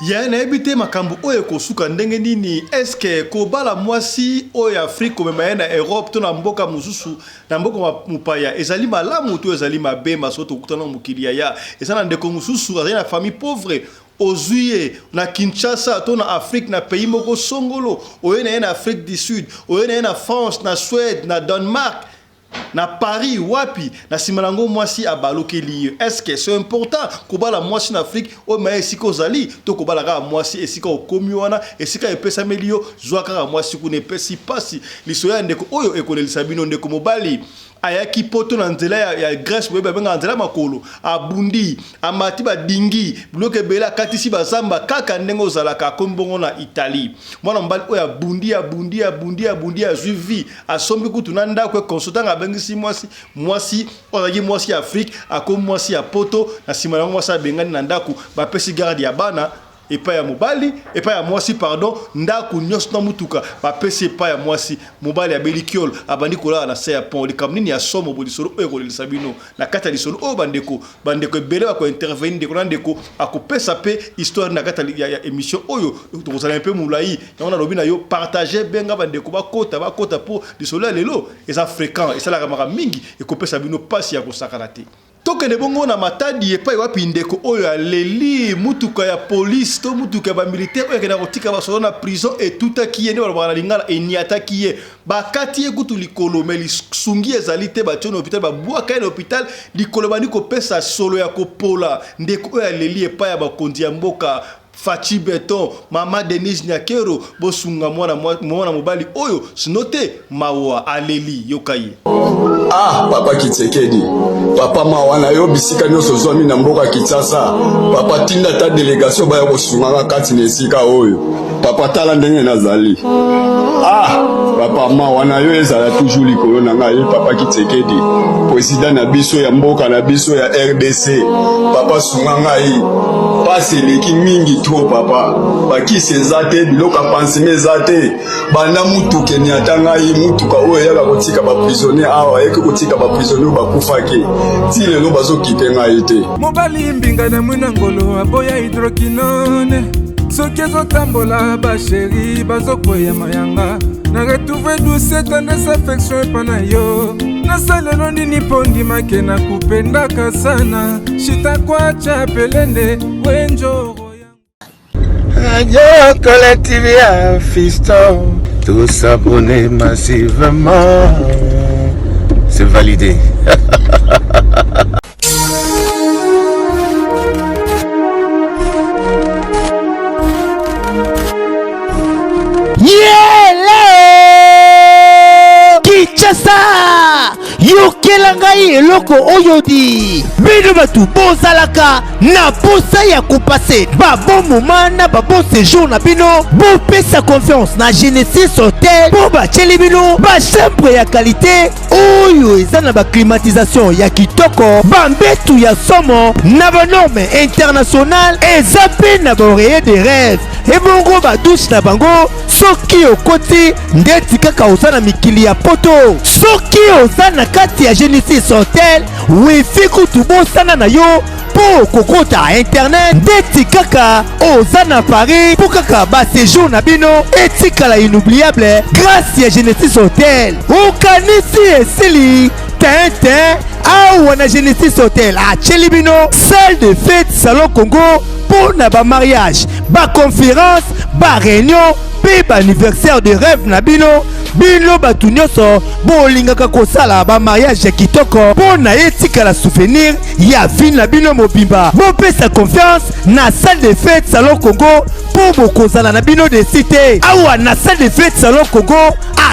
Yaya nayebi te makambo oyo ekosuka ndenge nini est ce que kobala mwasi oyo ya Afrique komema ye na Europe to na mboka mosusu na mboka mopaya ezali malamu to ezali mabe masolo tokutana na mokili yaya eza na ndeko mosusu azali na famille pauvre ozwi ye na Kinshasa to na Afrique na pays moko songolo oye na ye na Afrique du Sud oye na ye na France na Suède na Danemark Na Paris wapi? Na sima na yango mwasi abalukeli ye. Est-ce que c'est important kobala mwasi na Afrique oyo maye esika ozali to kobala kaka mwasi esika okomi wana esika epesameli yo zwa kaka mwasi kuna epesi pasi. Lisolo ya ndeko oyo ekolelisa bino. Ndeko mobali ayaki poto na nzela ya, ya Grèce boyebi babengaka nzela makolo abundi amati badingi biloko ebele akatisi bazamba kaka ndenge ozalaka akomi bongo na Italie. Mwana mobali oyo abundi abundi abundi abundi azwi vie asombi kutu na ndako ekonso ntango abengisi mwasi mwasi oyo azalaki mwasi ya Afrique akomi mwasi ya poto na nsima yango mwasi abengani na ndako bapesi garde ya bana epai ya mobali epai ya mwasi pardon ndako nyonso na motuka bapesi epai ya mwasi mobali abeli kiolo abandi kolala na se ya pont likambo nini ya somo bo lisolo oyo ekolelisa bino Na kati ya lisolo oyo bandeko bandeko ebele bako intervenir ndeko na ndeko akopesa pe histoire na kati ya, ya emission oyo tokozala mpe molayi yango nalobi na yo partage benga bandeko bakota bakota po lisolo ya lelo eza fréquent esalaka maka mingi ekopesa bino pasi ya kosakana te. Tokende bongo na Matadi epai wapi ndeko oyo aleli mutuka ya police to mutuka ya ba militaire oyo akenda kotika basoda na prison etutaki ye nde balobaka na lingala eniataki ye Bakati ye kutu likolo mais lisungi ezali te batie na hopital babwaka ye na hopital likolo ebandi kopesa solo ya kopola ndeko oyo aleli epai ya bakonzi ya mboka Fatshi Beton mama Denise Nyakero bosunga mwana mwana mobali oyo sino te mawa aleli yoka ye. Ah papa Kitsekedi papa mawa na yo bisika nyonso ozwami na mboka Kinshasa papa tinda ata delegation baya kosungaka kati na esika oyo Papa tala ndenge nazali. Ah, papa mawa na yo ezala toujours likolo na ngai papa Kitsekedi, president na biso ya mboka na biso ya RDC. Papa sunga ngai. Pasi eleki mingi trop papa. Bakisi eza te, biloko ya pansement eza te. Banda mutuka eniata ngai, mutuka oyo eyaka kotika ba prisonniers awa, eyaki kotika ba prisonniers bakufaki. Ti lelo bazokipe ngai te. Mobali mbinga na mwina ngolo aboya hydroquinone soki ezotambola basheri bazokweya mayanga na retrouve douce tendresse affection epa na yo nasalelo nini mpo ndimake na kupendaka sana shitakwacha pelende wenjoro Radio Collective ya Fiston, tous abonnés massivement. C'est validé. Yele! Kinshasa! Yokela ngai eloko oyo di! Bino bato bozalaka na posa ya kopase ba bon moment na ba bon séjour na bino, bopesa confiance na Genesis Hotel mpo batieli bino ba chambre ya qualité oyo eza na baclimatisation ya kitoko, bambetu ya somo na banorme international, eza mpe na baoreiller de rêve ebongo badouche na bango soki okoti ndeti kaka oza na mikili ya poto. Soki oza na kati ya Genesis Hotel, wifi kutu bosana na yo mpo kokota internet ndeti kaka oza na Paris, mpo kaka ba séjour na bino etikala inoubliable grâce ya Genesis Hotel. Okanisi esili tintin awa na Genesis Hotel atieli bino salle de fête salon Congo mpo na ba mariage, ba conférence, ba réunion mpe ba anniversaire de rêve na bino. Bino bato nyonso bolingaka kosala ba mariage ya kitoko mpo na etikala souvenir ya vie na bino mobimba, bopesa confiance na salle de fête salon Congo mpo bokozala na bino desi te. Awa na salle de fête salon Congo,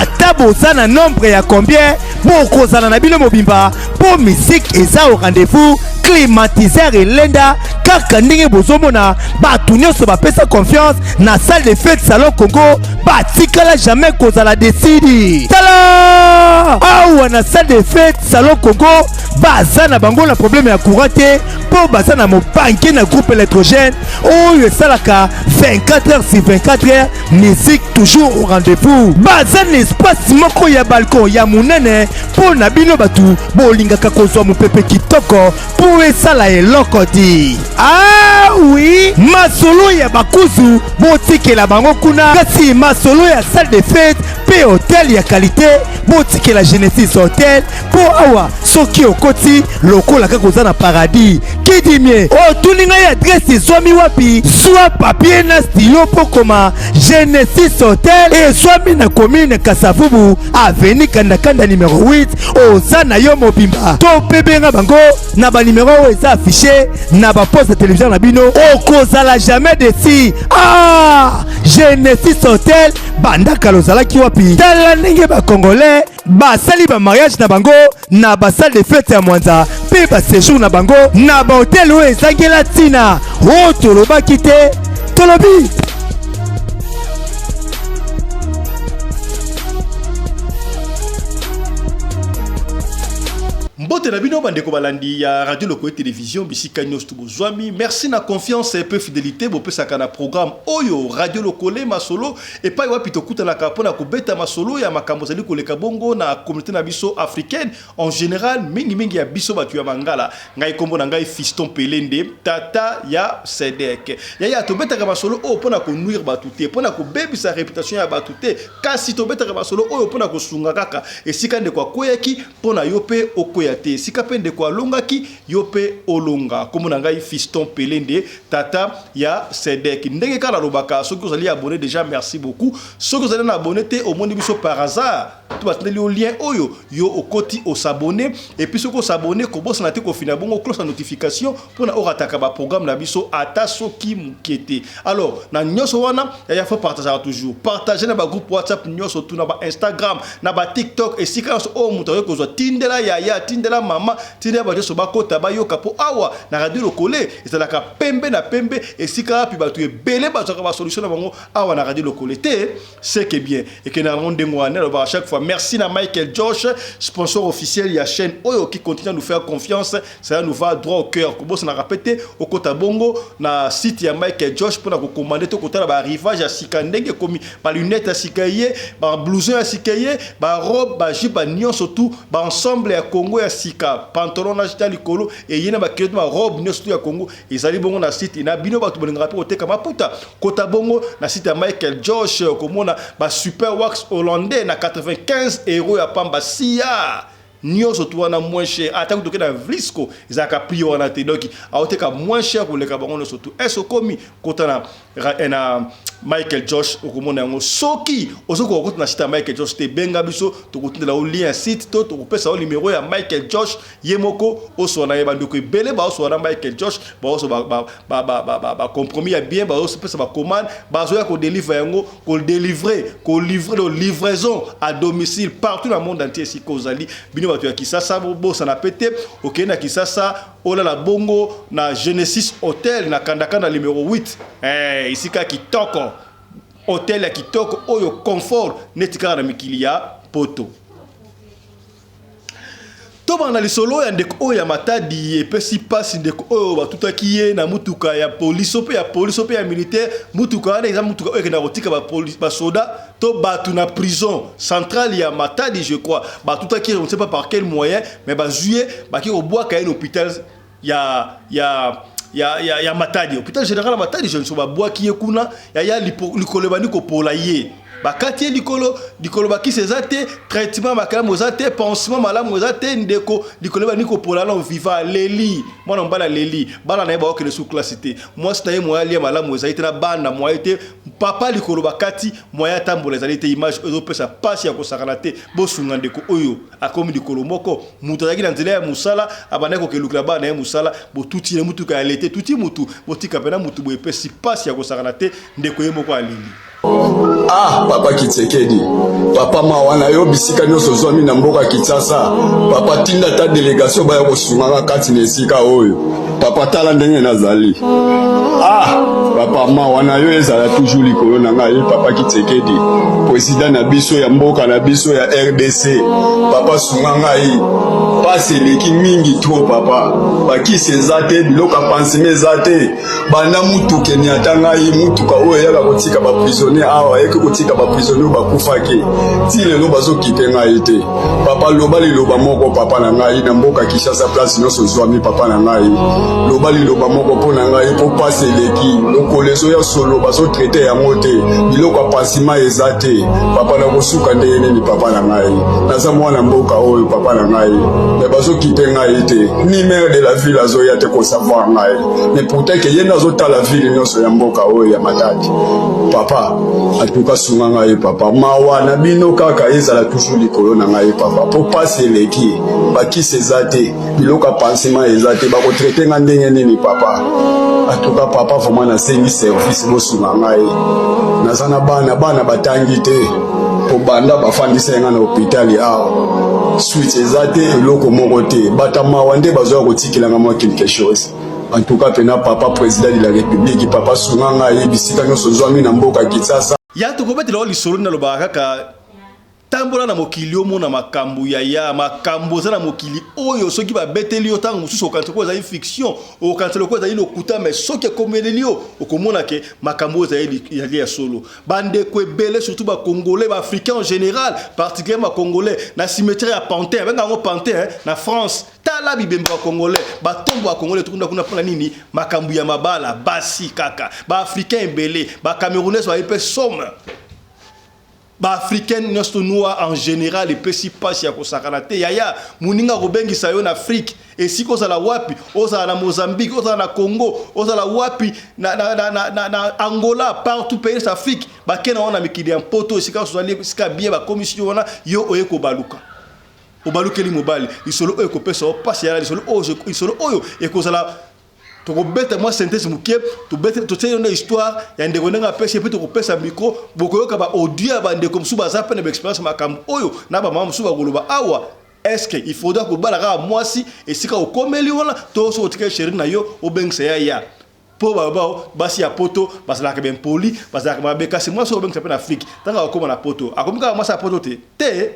ata boza na nombre ya combien, bokozala na bino mobimba mpo musique eza au rendez-vous, climatiseur elenda kaka ndenge bozomona. Bato nyonso bapesa confiance na salle de fête salon Congo, batikala jamais kozala desidi. Tala awa na salle de fête salon Congo, baza na bango na problème ya courant te mpo baza na mobanke na groupe électrogène oyo esalaka 24 heures sur 24 heures, musique toujours au rendez-vous. Baza na espace moko ya balcon ya monene mpo na bino bato bolingaka kozwa mopepe kitoko mpo esala eloko di. Oui, masolo ya bakuzu botikela bango kuna, kasi masolo ya salle de fête mpe hotel ya qualité botikela Genesis Hotel, mpo awa soki okoti lokola kaka oza na paradis. Kidimie otuni ngai adresse ezwami wapi? Zwa papier na stylo mpo koma. Genesis Hotel ezwami na commune Kasavubu, avenue Kandakanda numero 8. Oza na yo mobimba to mpe benga bango na banimero oyo eza affiché na baposte ya télévision na bino, okozala jamais déçu. Ah, Genesis Hotel, banda kala ozalaki wapi? Tala ndenge bacongolais basali bamariage na bango na basalle de fête ya Mwanza mpe baséjour na bango na bahotel oyo ezangela ntina. Oyo tolobaki te, tolobi. Mbote na bino bandeko balandi ya Radio Lokole Télévision bisika nyonso to bozwami. Merci na confiance mpe fidélité bopesaka na programme oyo Radio Lokole Masolo, epai wapi tokutanaka mpona kobeta masolo ya makambo ezali koleka bongo na communauté na biso africaine en général, mingimingi ya biso bato ya Mangala. Ngai, nkombo na ngai Fiston Pelende, tata ya Sedek yaya. Tobetaka masolo oyo mpona konuire bato te, mpona kobebisa réputation ya bato te, kasi tobetaka masolo oyo mpona kosunga kaka esika ndeko akweyaki mpo na yo mpe okwea te, esika mpe ndeko alongaki, yo mpe olonga. Nkombo na ngai Fiston Pelende, tata ya Sedek. Ndenge kaka nalobaka, soki ozali abonné déjà, merci beaucoup. Soki ozali na abonné te, omoni biso par hasard to batindeli yo lien oyo, yo okoti os'abonner. Et puis soki os'abonner, kobosana te kofina bongo cloche ya notification mpona orataka baprogramme na biso ata soki moke te. Alors na nyonso wana yaya, faut partageaka toujours, partage na bagroupe WhatsApp nyonso tu, na baInstagram, na baTikTok, esika nyonso oyo moto akoki kozwa. Tindela yaya, tindela mama, tindela bato nyonso bakota bayoka, mpo awa na Radio Lokole ezalaka pembe na pembe. Esika wapi bato ebele bazwaka basolution na bango awa na Radio Lokole te, c'est que bien ekendaka nango ndenge wana. Alobaka chaque fois merci na Michael Josh, sponsor officiel ya chaîne oyo, qui continue à nous faire confiance. Ça nous va droit au cœur. Kobosanaka pe te okota bongo na site ya Michael Josh mpona kocommander to kotala baarrivage ya sika ndenge ekomi, balunette ya sika ye, bablouson ya sika ye, barobe, bajupe, banyonso tu, baensemble ya Congo ya sika, pantalon na ya likolo eye na baculotte, barobe nyonso tu ya Congo ezali bongo na site na bino. Bato bolingaka mpe koteka maputa, kota bongo na site ya Michael Josh, komona basuper wax hollandais na 95 euro ya pamba. Sia nyonso tu wana moins cher. Ata toke na Vlisco, ezalaka prix wana te. Donc aoteka moins cher koleka bango nyonso tu. Ese okomi kota na Michael Josh, okomona yango. Soki ozokoka kota na site ya Michael Josh te, benga biso, tokotindela yo lien ya site to tokopesa yo numéro ya Michael Josh ye moko, osola na ye. Bandeko ebele baosola na Michael Josh, baoso bacompromis ya bien, bazopesa bacommande, bazoya kodélivrer yango, kodélivrer, kolivrer, livraison à domicile partout na monde entier esika ozali. Bino bato ya Kisasa, bosana pe te, okende na Kisasa, olala bongo na Genesis Hotel na Kandakanda numéro 8, esika ya kitoko, hotel ya kitoko oyo confort neti kaka na mikili ya poto. Tobanda lisolo ya ndeko oyo ya Matadi. Epesi mpasi, ndeko oyo batutaki ye na mutuka ya poliso mpe ya poliso mpe ya militaire. Mutuka wana eza mutuka oyo ekendaka kotika basoda to bato na prison centrale ya Matadi, je crois. Batutaki ye, on ne sait pas par quel moyen, mais bazwi ye, baki kobwaka ye na hôpital ya Matadi, hôpital général ya Matadi, je ne sais. Babwaki ye kuna yaya, likolo ebandi kopola ye, bakati ye likolo. Likolo bakisi eza te, traitement malamu eza te, pansement malamu eza te. Ndeko likolo ebandi kopola na viva. Aleli, mwana mobali aleli, bana na ye baokende su classe te, mwasi na ye moya alia malamu ezali te, na bana moye te. Papa likolo bakati, moya atambola ezali te. Image ezopesa mpasi ya kosakana te. Bosunga ndeko oyo akomi likolo moko. Moto azalaki na nzela ya mosala, abandaki kokelukela bana na ye mosala, botuti ye mutuka ya lete, tuti mutu, botika mpena mutu boye. Epesi mpasi ya kosakana te. Ndeko ye moko aleli. Ah, papa Kitsekedi, papa, mawa na yo bisika nyonso ozwami na mboka Kinshasa. Papa, tinda ata délégation baya kosungaka kati na esika oyo. Papa, tala ndenge nazali. Ah papa, mawa na yo ezala toujours likolo na ngai. Papa Kitsekedi, président na biso ya mboka na biso ya RDC, papa, sunga ngai, pasi eleki mingi trop. Papa, bakisi eza te, biloko ya pansement eza te. Banda mutuka eniata ngai, mutuka oyo eyaka kotika baprisonnier awa, eyaki kotika baprisonnier oyo bakufaki, ti lelo bazokipe ngai te. Papa, loba liloba moko, papa na ngai, na mboka Kinshasa, place nyonso ozwami, papa na ngai. Loba liloba moko mpo na ngai, mpo mpasi eleki. Lokolo ezoya solo, bazotraite yango te. Biloko ya pansima eza te. Papa, nakosuka ndenge nini papa na ngai? Naza mwana mboka oyo papa na ngai, me bazokipe ngai te. Ni maire de la ville azoya te kosavoir ngai, mais pourtant ke ye nde azotala ville nyonso ya mboka oyo ya Matadi. Papa, atuka sunga ngai papa, mawa na bino kaka ezala toujours likolo na ngai papa, mpo pasi eleki, bakisi eza te, biloko ya pansement eza te, bakotraite nga ndenge nini papa? Atuka papa, vraiment nasengi service, bosunga ngai. Naza na bana, bana batangi te, kobanda bafandisa nga na hôpital awa, suite eza te, eloko moko te. Bata mawa nde bazoya kotikela nga mwa quelque chose. En tout cas pena papa président de la république, papa sunga ngai bisika nyonso ozwami na mboka Kinshasa. Ya tokobetela o lisolo, nalobaka kaka tambola na mokili, omona makambo yaya, makambo eza na mokili oyo. Soki babeteli yo, ntango mosusu okanisa ko ezali fiction, okanisa lokola ezali lokuta, mais soki ekomeleli yo, okomona ke makambo oyo ezali ya solo. Bandeko ebele, surtout bacongolais, baafricain en général, particulièrement bacongolais, na cimetière ya Pantin, abenga yango Pantin na France, tala bibembe bacongolais, batombo bacongolais tokunda kuna. Mpona nini? Makambo ya mabala, basi kaka baafricain ebele, bacamerounais baye mpe somme, baafricaine nyonso, noir en général. Epesi mpasi ya kosakana te yaya. Moninga akobengisa yo na Afrique, esika ozala wapi, ozala na Mozambique, ozala na Congo, ozala wapi, na Angola, partout pays Afrique, bakenda wana mikili ya Mpoto, esika ozali, esika bien bakomisi yo wana, yo oye kobaluka, obalukeli mobali. Lisolo oyo ekopesa yo mpasi yala, lisolo oyo ekozala, tokobeta mwa synthèse moke, totie yo na histoire ya ndeko ndenge apesi, mpe tokopesa micro, bokoyoka baaudio ya bandeko mosusu baza mpe na baexpérience makambo oyo, na bamama mosusu bakoloba awa. Est ce que il faudra kobala kaka mwasi esika okomeli wana, to soki otikali chéri na yo, obengisa ya ya? Mpo baloba basi ya Poto bazalaka bempoli, bazalaka mabe, kasi mwasi oyo obengisa mpe na Afrique, ntango akokóma na Poto, akomi kaka mwasi ya Poto te te.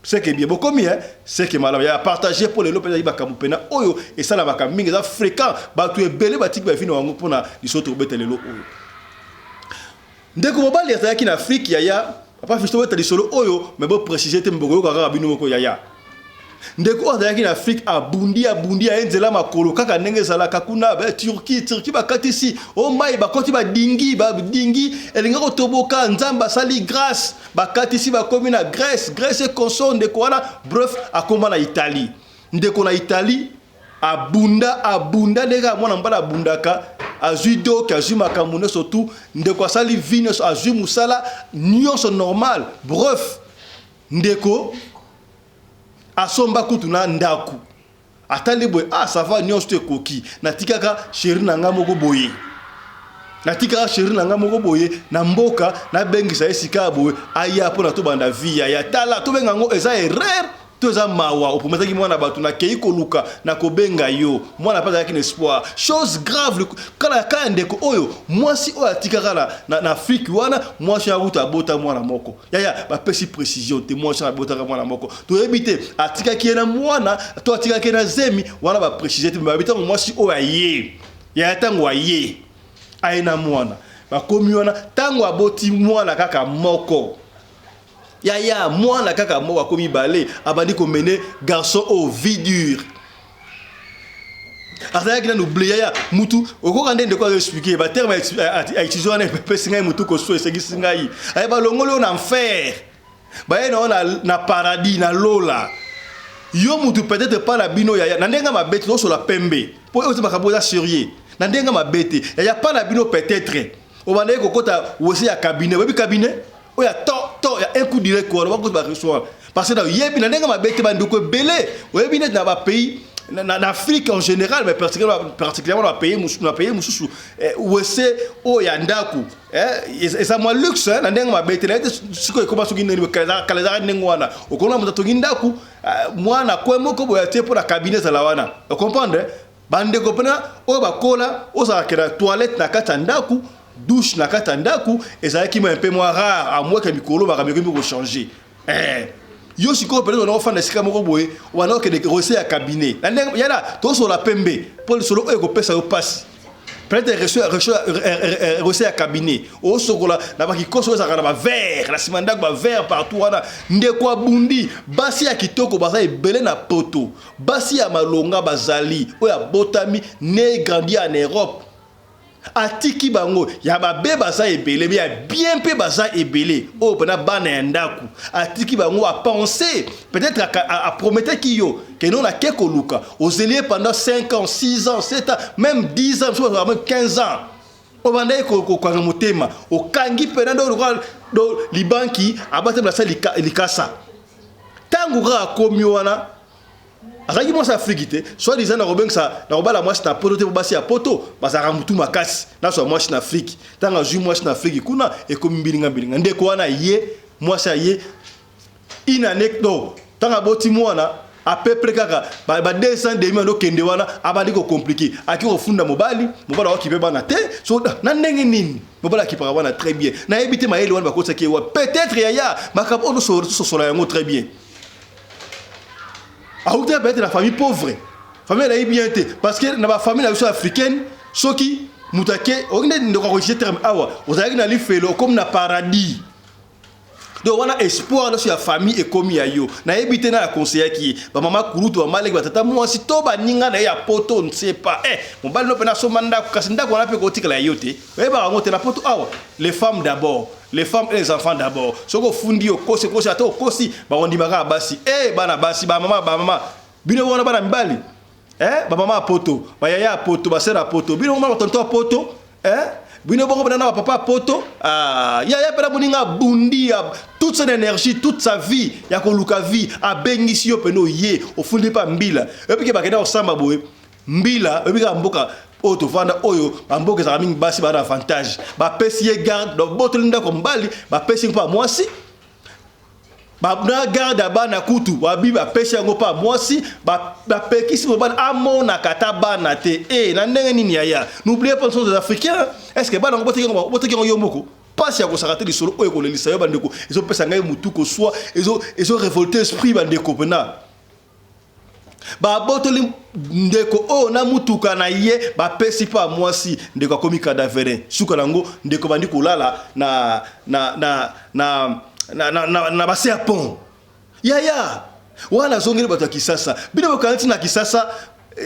C'est que bien bokomi, hein, c'est que malamu ya partager mpo lelo mpenza makambo mpena oyo esalamaka mingi, eza fréquent. Bato ebele batiki bavie na bango mpona lisolo tokobeta lelo oyo. Ndeko mobali azalaki na Afrique yaya, papa Fisto, obeta lisolo oyo, me boprécise te, bokoyoka kaka bino moko yaya. Ndeko oyo azalaki na Afrique, abundi, abundi, aye nzela makolo kaka ndenge ezalaka kuna Turquie. Turquie bakatisi o mai, bakoti, badingi, badingi, elingi kotoboka, Nzambe asali grâce, bakatisi, bakomi na Grèce. Grèce ekonso ndeko wana, bref, akóma na Italie. Ndeko na Italie abunda, abunda ndenge mwana mobali abundaka, azwi doki, azwi makambo nyonso tu. Ndeko asali vie nyonso, azwi mosala nyonso normal. Bref, ndeko asomba kutu na ndako, atali boye: "Ah, ça va, nyonso to ekoki. Natikaka chéri na ngai moko boye, natikaka chéri na ngai moko boye na mboka, nabengisa ye sika ya boye, aya mpo na tobanda vie ya tala." Tobenga yango eza erreur to eza mawa? Oprometaki mwana bato, nakei koluka na kobenga yo. Mwana mpe azalaki na espoir. Chose grave, kala kala, ndeko oyo, mwasi oyo atikaka na Afrique wana, mwasi oyo akuta abota mwana moko yaya. Bapesi précision te, mwasi oyo abotaka mwana moko, toyebi te atikaki ye na mwana to atikaki ye na zemi wana, baprécise te. Babi ntango mwasi oyo aye yaya, ntango aye, aye na mwana, bakomi wana, ntango aboti mwana kaka moko yaya, mwana kaka moko, akomi mibale, abandi komene garçon oyo vie dure. Azalaki nanu ble yaya. Mutu okoka nde ndeko azoexplique baterme autiliser wana, epesi ngai mutu koso, esengisi ngai aye. Balongoli oyo na enfer, baye na oyo na paradis, na lola. Yo mutu peut-être pa na bino yaya, na ndenge mabe te, tozosola pembe mpo oyo makambo eza sérieux, na ndenge mabe te yaya, pa na bino peut-être obandaki kokota WC ya cabinet, oyebi cabinet oyo ya to to ya un coup direct wana, bakota barestaurant, parce que na oyebi, na ndenge mabe te, bandeko ebele oyebi neti na bapays na Afrique en général, mais particulièrement na pays mosusu, WC oyo ya ndako eza mwa luxe. Na ndenge mabe te, naye te sikoyo ekoma soki ndenge kala ezalaka ndenge wana, okona moto atongi ndako, mwana kwe moko boye atie mpo na cabinet ezala wana. Ocomprendre, bandeko mpena oyo bakola, ozalaka na toilette na kati ya ndako, douche na kati ya ndako, ezalaki mwa mpe mwa rare, à moins que mikolo makambo ekomi kochange. Yo sikoyo peut-être ona ofanda esika moko boye, wana okende WC ya cabinet na ndenge yana, tosola pembe mpo lisolo oyo ekopesa yo mpasi. Peut-être reçu ya cabinet osokola na bakikoso oyo ezalaka na baverre na nsima ndako, baverre partout wana. Ndeko abundi, basi ya kitoko baza ebele na Poto, basi ya malonga bazali. Oyo abotami, né, grandi en Europe, atiki bango. Ya mabe baza ebele, mais ya bien mpe baza ebele. Oyo mpena bana ya ndako, atiki bango. Apense peut-être aprometeki yo que non, nake koluka. Ozeli ye pendant 5 ans, 6 ans, 7 ans, même 10 ans, mosusu même 15 ans. Obandaki kokanga motema, okangi mpena ndo lokola libanki abatemela sa likasa. Ntango kaka akomi wana, azalaki mwasi Afrique te, soit disant nakobengisa, nakobala mwasi na Poto te, po basi ya Poto bazalaka mutu makasi, nazwa mwasi na Afrique. Ntango azwi mwasi na Afrique kuna, ekomi mbilinga mbilinga. Ndeko wana ye mwasi aye une année no, ntango aboti mwana, à peu près kaka ba 200 demi, andokende wana, abandi kocompliquer. Aki kofunda mobali, mobali akokipe bana te. So na ndenge nini mobali akipaka bana très bien? Nayebi te mayele wana bakotisaki ye wa. Peut-être yaya, makambo oyo tososola yango très bien. Awuti peut-être na famille pauvre, famille elayi bien te, parce que na bafamille na biso africaine, soki moto ake oki nde ndeko akoutiliser terme awa, ozalaki na lifelo, okomi na paradis. Donc wana espoir nyonso ya famille ekomi ya yo. Nayebi te na akonseyaki ye bamama kulutu, bamaleki, batata mwasi to baninga na ye ya Poto nsepa. Mobali no mpe nasomba ndako, kasi ndako wana mpe kotikala ya yo te. Oyebaka yango te. Na Poto awa, les femmes d'abord, les femmes et les enfants d'abord. Soki ofundi, okosi, okosi, ata okosi, bakondimaka basi. Bana basi, bamama, bamama, bino wana bana mibali, bamama ya Poto, bayaya ya Poto, basœur ya Poto, bino wana batonton ya Poto, bino bongo mpena na bapapa ya Poto. Ah, yaya mpena moninga abundi ya toute son énergie, toute sa vie ya koluka vie, abengisi yo mpena, oye, ofundi mpa mbila. Oyebike bakenda kosamba boye mbila. Oyebi kaka mboka oyo tovanda oyo, bamboka ezalaka mingi basi baa na avantage. Bapesi ye garde, donc botoli ndako mobali, bapesi mpa mwasi na garde ya bana. Kutu babi bapesi yango mpa mwasi, bapekisi mobali amonaka ata bana te. Na ndenge nini yaya? N'oubliez pas, nous sommes des Africains. Est ce que bana yango boteki yango yo moko? Mpasi ya kosaka te. Lisolo oyo ekolelisa yo, bandeko, ezopesa ngai motu koswa, ezorévolter esprit, bandeko. Mpena babotoli ndeko oyo na mutuka na ye, bapesi mpo ya mwasi. Ndeko akomi cadavre. Suka nango, ndeko bandi kolala na base ya pont. Yaya wana azongeli bato ya Kisasa. Bino bokanga ntina Kisasa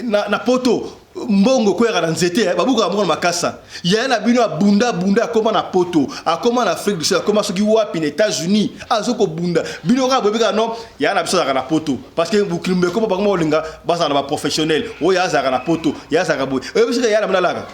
na Poto, mbongo ekweyaka na nzete, babukaka mbongo na makasa. Yaya na bino abunda, abunda, akóma na Poto, akóma na Afrique du Sud, akóma soki wapi na États-Unis, azo kobunda. Bino kaka boyebi kaka non, yaya na biso azalaka na Poto, parce que mokili ekóma, bango baolinga bazala na baprofessionnel. Oyo azalaka na Poto, ya azalaka boye. Oyebi soki yaya na bino alaka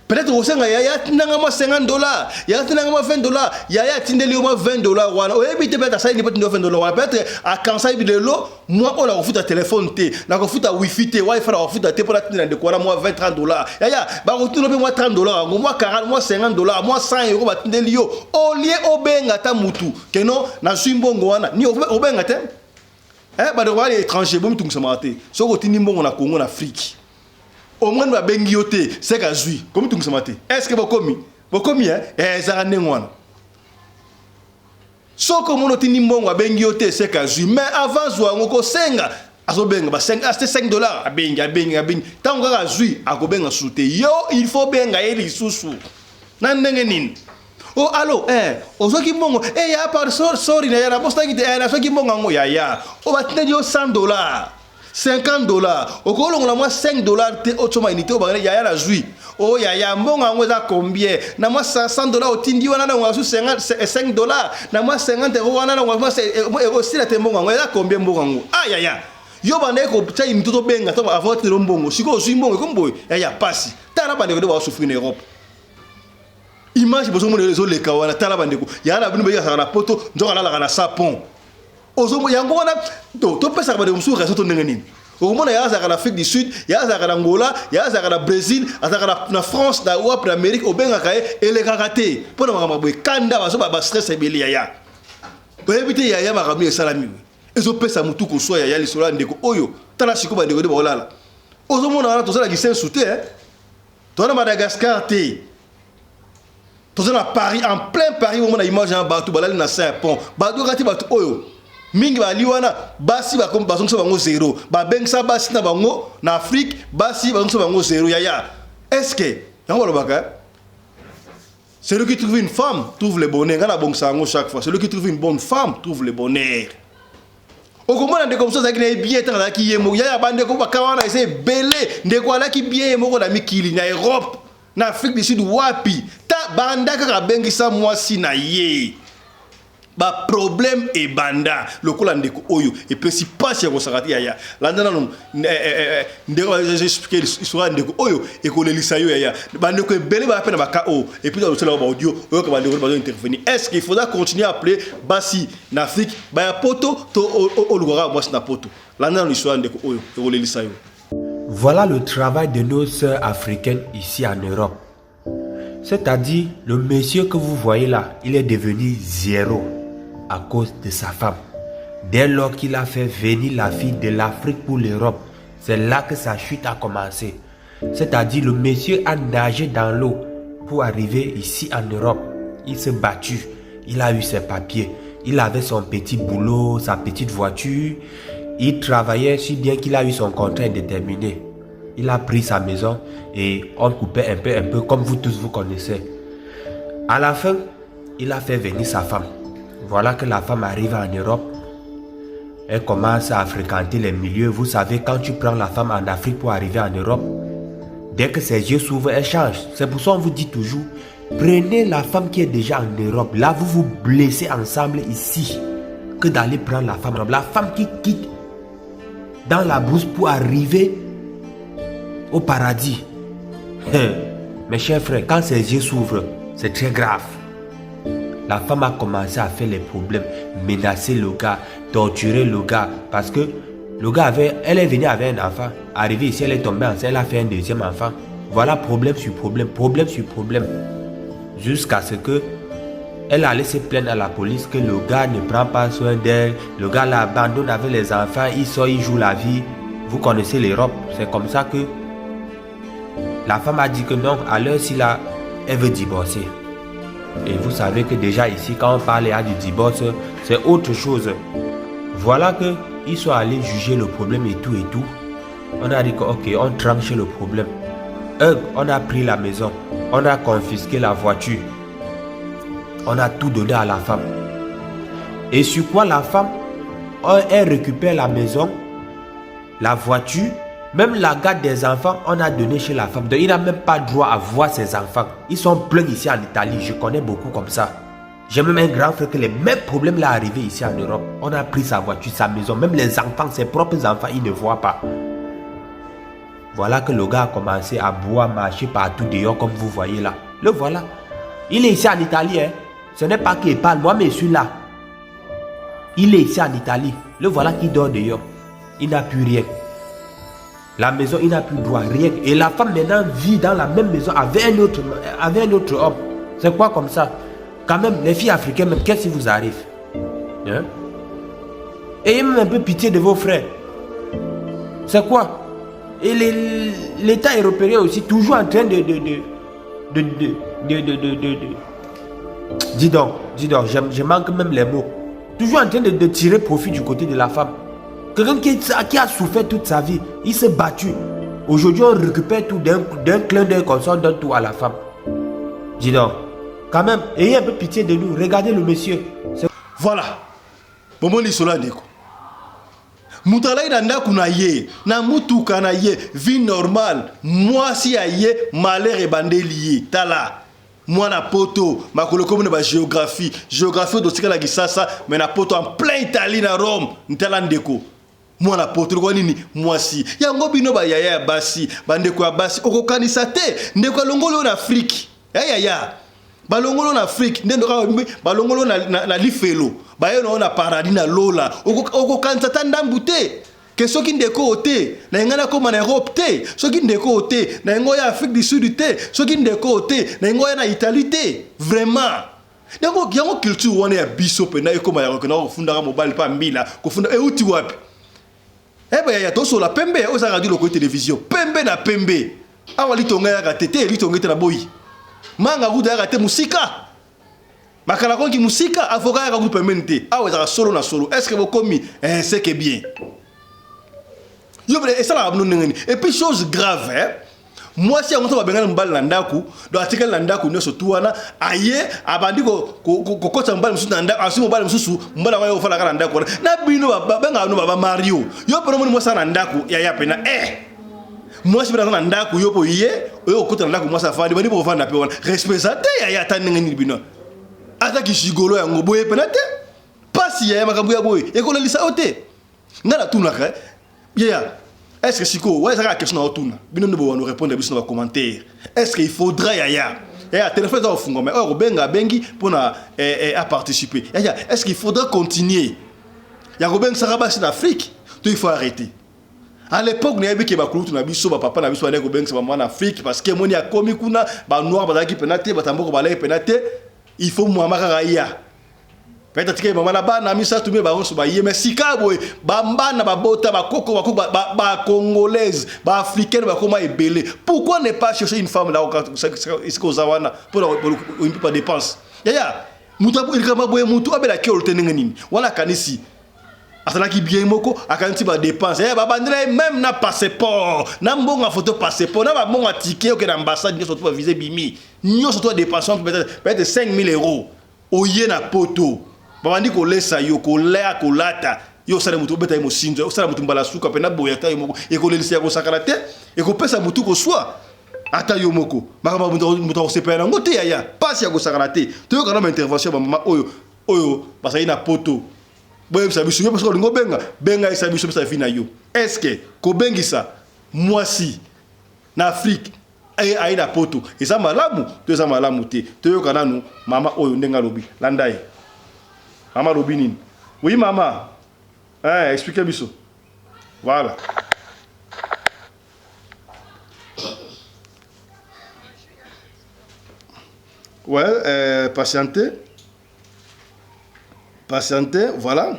peut-être kosenga yaya atindanga mwa 50 $, yaya atindanga mwa 20 $. Yaya atindeli yo mwa 20 $ wana, oyebi te peut-être asali mpo atindi yo 20 $ wana. Peut-être akansa yebi lelo mwa oyo nakofuta telefone te, nakofuta wifi te, wifi nakofuta te, mpo natindela ndeko wana mwa 20 30 $. Yaya bakotindela mpe mwa 30 $ yango, mwa 40, mwa 50 $, mwa 100 euro batindeli yo. Olie obenga ata mutu que non, nazwi mbongo wana, ni obenga te. Bandeko bali étranger, bomitungisamaka te. Soki otindi mbongo na Congo, na Afrique, omoni babengi yo te, seke azwi. Komitungisama te. Est ce que bokomi, bokomi? Ezalaka ndenge wana. Soki omoni otindi mbongo, abengi yo te, seke azwi. Mais avant zwa yango, kosenga, azobenga ba 5, 5 $. Abengi, abengi, abengi, ntango kaka azwi, akobenga susu te. Yo il faut benga ye lisusu. Na ndenge nini? O alo, ozwaki mbongo? Ya par sorry na ya nabosaki te. Nazwaki mbongo yango. Yaya o batindeli yo 100 $, 50 $, okolongola mwa 5 $ te, otsoma unité oyo bakende. Yaya nazwi o yaya, mbongo yango eza combien? Na mwa 100 $ otindi wana, na su 5 $, na mwa 50 euro wana, na mwa osila te. Mbongo yango eza combien? Mbongo yango, ah yaya, yo bandaki kotia unité, tobenga to avant otindelo mbongo. Sikoyo ozwi mbongo, ekomi boye. Yaya, pasi. Tala bandeko nde bazosouffrir na Europe. Image bozomona ezoleka wana, tala bandeko. Yaya na bino bayekasaka na Poto, nzoka alalaka na sa pont. Yango wana topesaka bandeko mosusu raison to ndenge nini. Okomona ya azalaka na Afrique du Sud, ya azalaka na Angola, ya azalaka na Brésil, azalaka na France, na wapi, na Amérique, obengaka ye, elekaka te. Mpo na makambo boye, kanda, bazo bastress ebele. Yaya, oyebi te yaya, makambo esalami ezopesa motu koswa. Yaya, lisolo ya ndeko oyo, tala sikoyo bandeko nde baolala. Ozomona wana, toza na Kisensu te, toza na Madagascar te, toza na Paris, en plein Paris. Omona image ya bato balali na saint pont. Badoka te. Bato oyo mingi bali wana, basi bazongisa bango zéro. Babengisa basi na bango na Afrique, basi bazongisa bango zéro. Yaya, Est ce que yango balobaka celui qui trouve une femme trouve le bonheur. Nga nabongisa yango chaque fois. Celui qui trouve une bonne femme trouve le bonheur. Okomona ndeko mosusu azalaki na ye bien ntango azalaki ye moko. Yaya bandeko baka wana eza ebele. Ndeko alaki bien ye moko na mikili, na Europe, na Afrique du Sud, wapi. Ta banda kaka abengisa mwasi na ye, ba problème ebanda. Lokola ndeko oyo epesi pasi ya kosaka te. Yaya, landa nano ndeko expliquer histoire ya ndeko oyo, ekolelisa yo. Yaya, bandeko ebele baya mpe na baka oyo. Et puis tosala ba audio, oyoka bandeko bazo intervenir. Est ce qu'il faudra continuer à appeler basi na Afrique baya poto, to olukaka mwasi na poto? Landa nano histoire ya ndeko oyo, ekolelisa yo. Voilà le travail de nos sœurs africaines ici en Europe. C'est-à-dire, le monsieur que vous voyez là, il est devenu zéro à cause de sa femme. Dès lors qu'il a fait venir la fille de l'Afrique pour l'Europe, c'est là que sa chute a commencé. C'est-à-dire, le monsieur a nagé dans l'eau pour arriver ici en Europe. Il s'est battu, il a eu ses papiers, il avait son petit boulot, sa petite voiture. Il travaillait si bien qu'il a eu son contrat indéterminé. Il a pris sa maison et on coupait un peu, un peu, comme vous tous vous connaissez. À la fin, il a fait venir sa femme. Voilà que la femme arrive en Europe. Elle commence à fréquenter les milieux. Vous savez, quand tu prends la femme en Afrique pour arriver en Europe, dès que ses yeux s'ouvrent, elle change. C'est pour ça qu'on vous dit toujours, prenez la femme qui est déjà en Europe. Là, vous vous blessez ensemble ici, que d'aller prendre la femme. La femme qui quitte dans la brousse pour arriver au paradis. Mes chers frères, quand ses yeux s'ouvrent, c'est très grave. La femme a commencé à faire les problèmes, menacer le gars, torturer le gars, parce que le gars avait, elle est venue avec un enfant. Arrivée ici, elle est tombée enceinte, elle a fait un deuxième enfant. Voilà problème sur problème, problème sur problème. Jusqu'à ce que elle allait se plaindre à la police que le gars ne prend pas soin d'elle, le gars l'abandonne avec les enfants, il sort, il joue la vie. Vous connaissez l'Europe, c'est comme ça que la femme a dit que non, à l'heure-ci là, elle veut divorcer. Et vous savez que déjà ici, quand on parle du divorce, c'est autre chose. Voilà que ils sont allés juger le problème et tout et tout. On a dit que ok, on tranche le problème. On a pris la maison, on a confisqué la voiture, on a tout donné à la femme. Et sur quoi la femme, elle récupère la maison, la voiture, même la garde des enfants, on a donné chez la femme. Donc il n'a même pas droit à voir ses enfants. Ils sont pleins ici en Italie, je connais beaucoup comme ça. J'ai même un grand frère que les mêmes problèmes là arrivés ici en Europe. On a pris sa voiture, sa maison, même les enfants, ses propres enfants, ils ne voient pas. Voilà que le gars a commencé à boire, marcher partout dehors comme vous voyez là. Le voilà. Il est ici en Italie, hein. Ce n'est pas qu'il parle, moi mais je suis là. Il est ici en Italie. Le voilà qui dort dehors. Il n'a plus rien. La maison, il n'a plus droit, rien. Et la femme maintenant vit dans la même maison avec un autre homme. C'est quoi comme ça? Quand même, les filles africaines, même, qu'est-ce qui vous arrive? Hein? Ayez même un peu pitié de vos frères. C'est quoi? Et l'État européen aussi, toujours en train de, de, de, de, de, de, de, de, de, de. Dis donc, dis donc, je manque même les mots. Toujours en train de tirer profit du côté de la femme. Quelqu'un qui a souffert toute sa vie, il s'est battu. Aujourd'hui, on récupère tout d'un clin d'œil comme ça, on donne tout à la femme. Dis donc, quand même, ayez un peu pitié de nous. Regardez le monsieur. Voilà. Bomoni sola ndeko. Moto alai na ndako na ye, na mutuka na ye, vie normale, mwasi ya ye, malheur ebandeli ye. Tala, mwana poto, makolo komi na ba géographie. Géographie oyo totikala Kisasa, mais na poto en plein Italie na Rome. Ntala ndeko. Mwana poto lokola nini mwasi. Yango bino ba yaya ya basi, bandeko ya basi, okokanisa te ndeko alongoli oyo na Afrique. Ya ya ya. Balongolo na Afrique, nde ndoka balongolo na, na, na lifelo, baye na na paradis na lola. Okokanisa ta ndambu te. Ke soki ndeko oyo te, na yenga nakóma na Europe te. Soki ndeko oyo te, na yenga oya Afrique du Sud te. Soki ndeko oyo te, na yenga oya na Italie te. Vraiment. Yango, yango culture wana ya biso mpenza ekóma ya kokenda kofundaka mobali mpa mbila, kofunda euti wapi? Ebe yaya, tosola pembe, oyo ezalaka radio Lokole télévision, pembe na pembe. Awa litonga yaka te te, litonga ete na boyi. Manga kuta yaka te mosika. Makala konki mosika, avocat yaka kutu pembeni te. Awa ezalaka solo na solo. Est-ce que bokomi? Eh, c'est que bien. Yo esalaka bino ndenge nini? Et puis chose grave, hein? Mwasi yango so babengani mobali na ndako, donc atikali na ndako nyonso tu wana, aye abandi kokotisa mobali mosusu na ndako, azwi mobali mosusu, mobali yango aye kofanda kaka na ndako wana. Na bino babengaka bino ba Mario, yo mpena omoni mwasi na ndako yaya pena eh mwasi mpe naza na ndako, yo mpo ye oyo okota na ndako mwasi afandi, bandi bokofanda mpe wana, respect eza te yaya, ata ndenge nini bino ata kishigolo yango boye pena te, pasi yaya, makambo ya boye ekolelisa yo te. Ngai natunaka yaya, est-ce que sikoyo wana ezaka question na otuna bino nde bowano répondre biso na bacommentaire, est-ce que il faudra yaya, yaya téléphone eza kofungwama, oyo akobenga abengi mpona aparticiper, yaya, est-ce qu'il faudra continuer ya kobengisaka basi na Afrique to il faut arrêter? À l'époque nayebi ke bakulutu na biso, bapapa na biso, bandaki kobengisa bamama na Afrique parce que emoni akomi kuna, banoir bazalaki mpena te, bato ya mboka balaki mpena te. Il faut mama kaka ya peut-être atikaki mama na bana misato me bango nyonso baye. Mais sika boye bambana babota bakoko bakoko bacongolaise, baafricaine bakoma ebele. Pourquoi ne pas chercher une femme là esika oza wana mpona oyimpi badépense? Yaya, mutu likambo boye, mutu abelaki olo te. Ndenge nini wana akanisi azalaki bien moko, akanisi badépense, yaya, babandela ye même na passeport, na mbongo ya photo passeport, na bambongo ya ticket oke na ambassade, nyonso to bavisa ebimi, nyonso to badépense, peut-être 5000 euros. Oye na Poto, babandi kolesa yo, kolea, kolata yo, osala motu, obeta ye mosinzo, osala motu mbala suka mpe na boye, ata yo moko ekolelisa ya kosakana te, ekopesa motu koswa, ata yo moko makambo moto akosepela nango te. Yaya, pasi ya kosakana te. Toyoka na baintervention ya bamama oyo bazali na Poto. Boyebisa biso. Yo mpe olingi obenga, benga, yebisa biso, pesa avis na yo. Est ce que kobengisa mwasi na Afrique aye na Poto eza malamu to eza malamu te? Toyoka nanu mama oyo ndenge alobi. Landa ye, mama alobi nini? Oui mama, eh, explique biso, voilà. Ouais, patientez, patientez, voilà.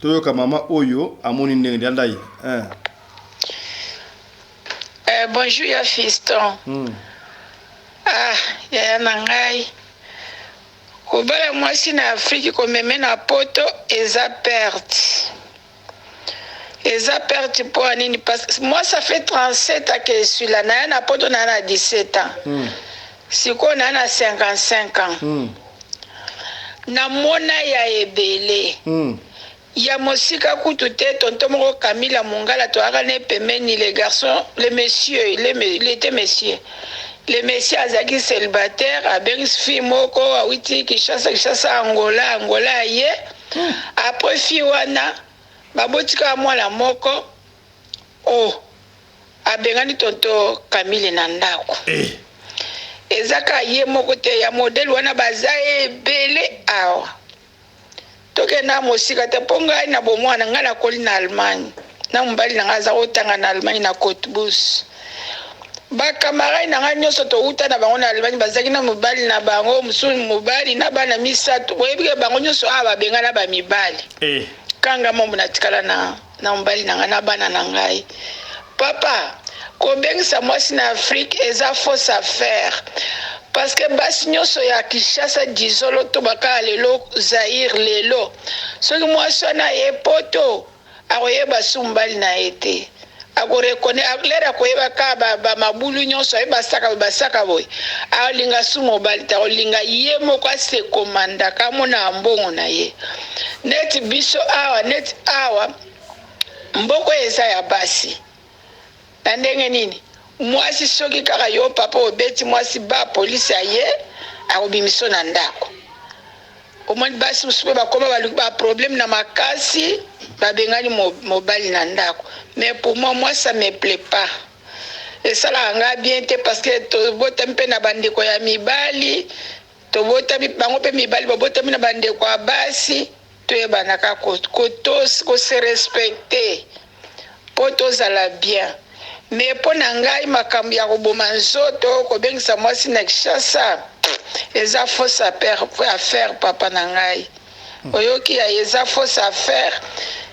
Toyoka mama oyo amoni ndenge. Landa ye, eh. Bonjour ya fiston. Ah, yaya na ngai, kobala mwasi na Afriki, komeme na Poto eza perte, eza perte. Mpo ya nini? Parce que moi, ça fait 37 ans que je suis là. Naya na Poto naya na 17 ans. Sikoyo naya na 55 ans. Namona ya ebele. Ya mosika kutu te, tonton moko Camille Mongala, toyaka ne pembeni. Le garçon, le monsieur, il était monsieur, le monsieur azalaki célibataire, abengisi fille moko awuti Kinshasa, Kinshasa Angola, Angola ye. Après fille wana babotikaka mwana moko o abengani tonton Camille na ndako. Eza kaka ye moko te ya modèle wana, baza ebele awa. Tokenda mosika te, mpo ngai na bomwana ngai nakoli na Allemagne na mobali na ngai aza kotanga na Allemagne, na Cottbus. Bakamarade na ngai nyonso touta na bango na Allemagne bazalaki na mobali na bango, mosusu mobali na bana misato. Boyebi ke bango nyonso awa babenga na bamibali. Kanga mombo natikala na mobali na ngai na bana na ngai. Papa, kobengisa mwasi na Afrique eza fausse affaire, parce que basi nyonso ya Kinshasa, disolo to bakala lelo Zaire lelo, soki mwasi wana aye Poto, akoyeba su mobali na ye te, akoreconna lere, akoyeba kaka bamabulu nyonso, aye basaka boye, basaka boye, akolinga su mobali te, akolinga ye moko asekomandaka, amona mbongo na ye. Neti biso awa, neti awa mboko eza ya basi na ndenge nini? Mwasi soki kaka yo papa obeti mwasi, ba polisi aye, akobimiso na ndako. Omoni basi mosusu mpe bakoma baluki baproblème na makasi, babengani mobali na ndako. Mais pour moi, moi, ça me plaît pas, esalaka nga bien te, parce que tobotami mpe na bandeko ya mibali, tobotami bango mpe mibali babotami na bandeko ya basi. Toyebanaka kose respecter mpo tozala bien. Mais mpo na ngai, makambo ya koboma nzoto, kobengisa mwasi na Kinshasa eza fausse affaire. Papa na ngai, oyoki ya, eza fausse affaire.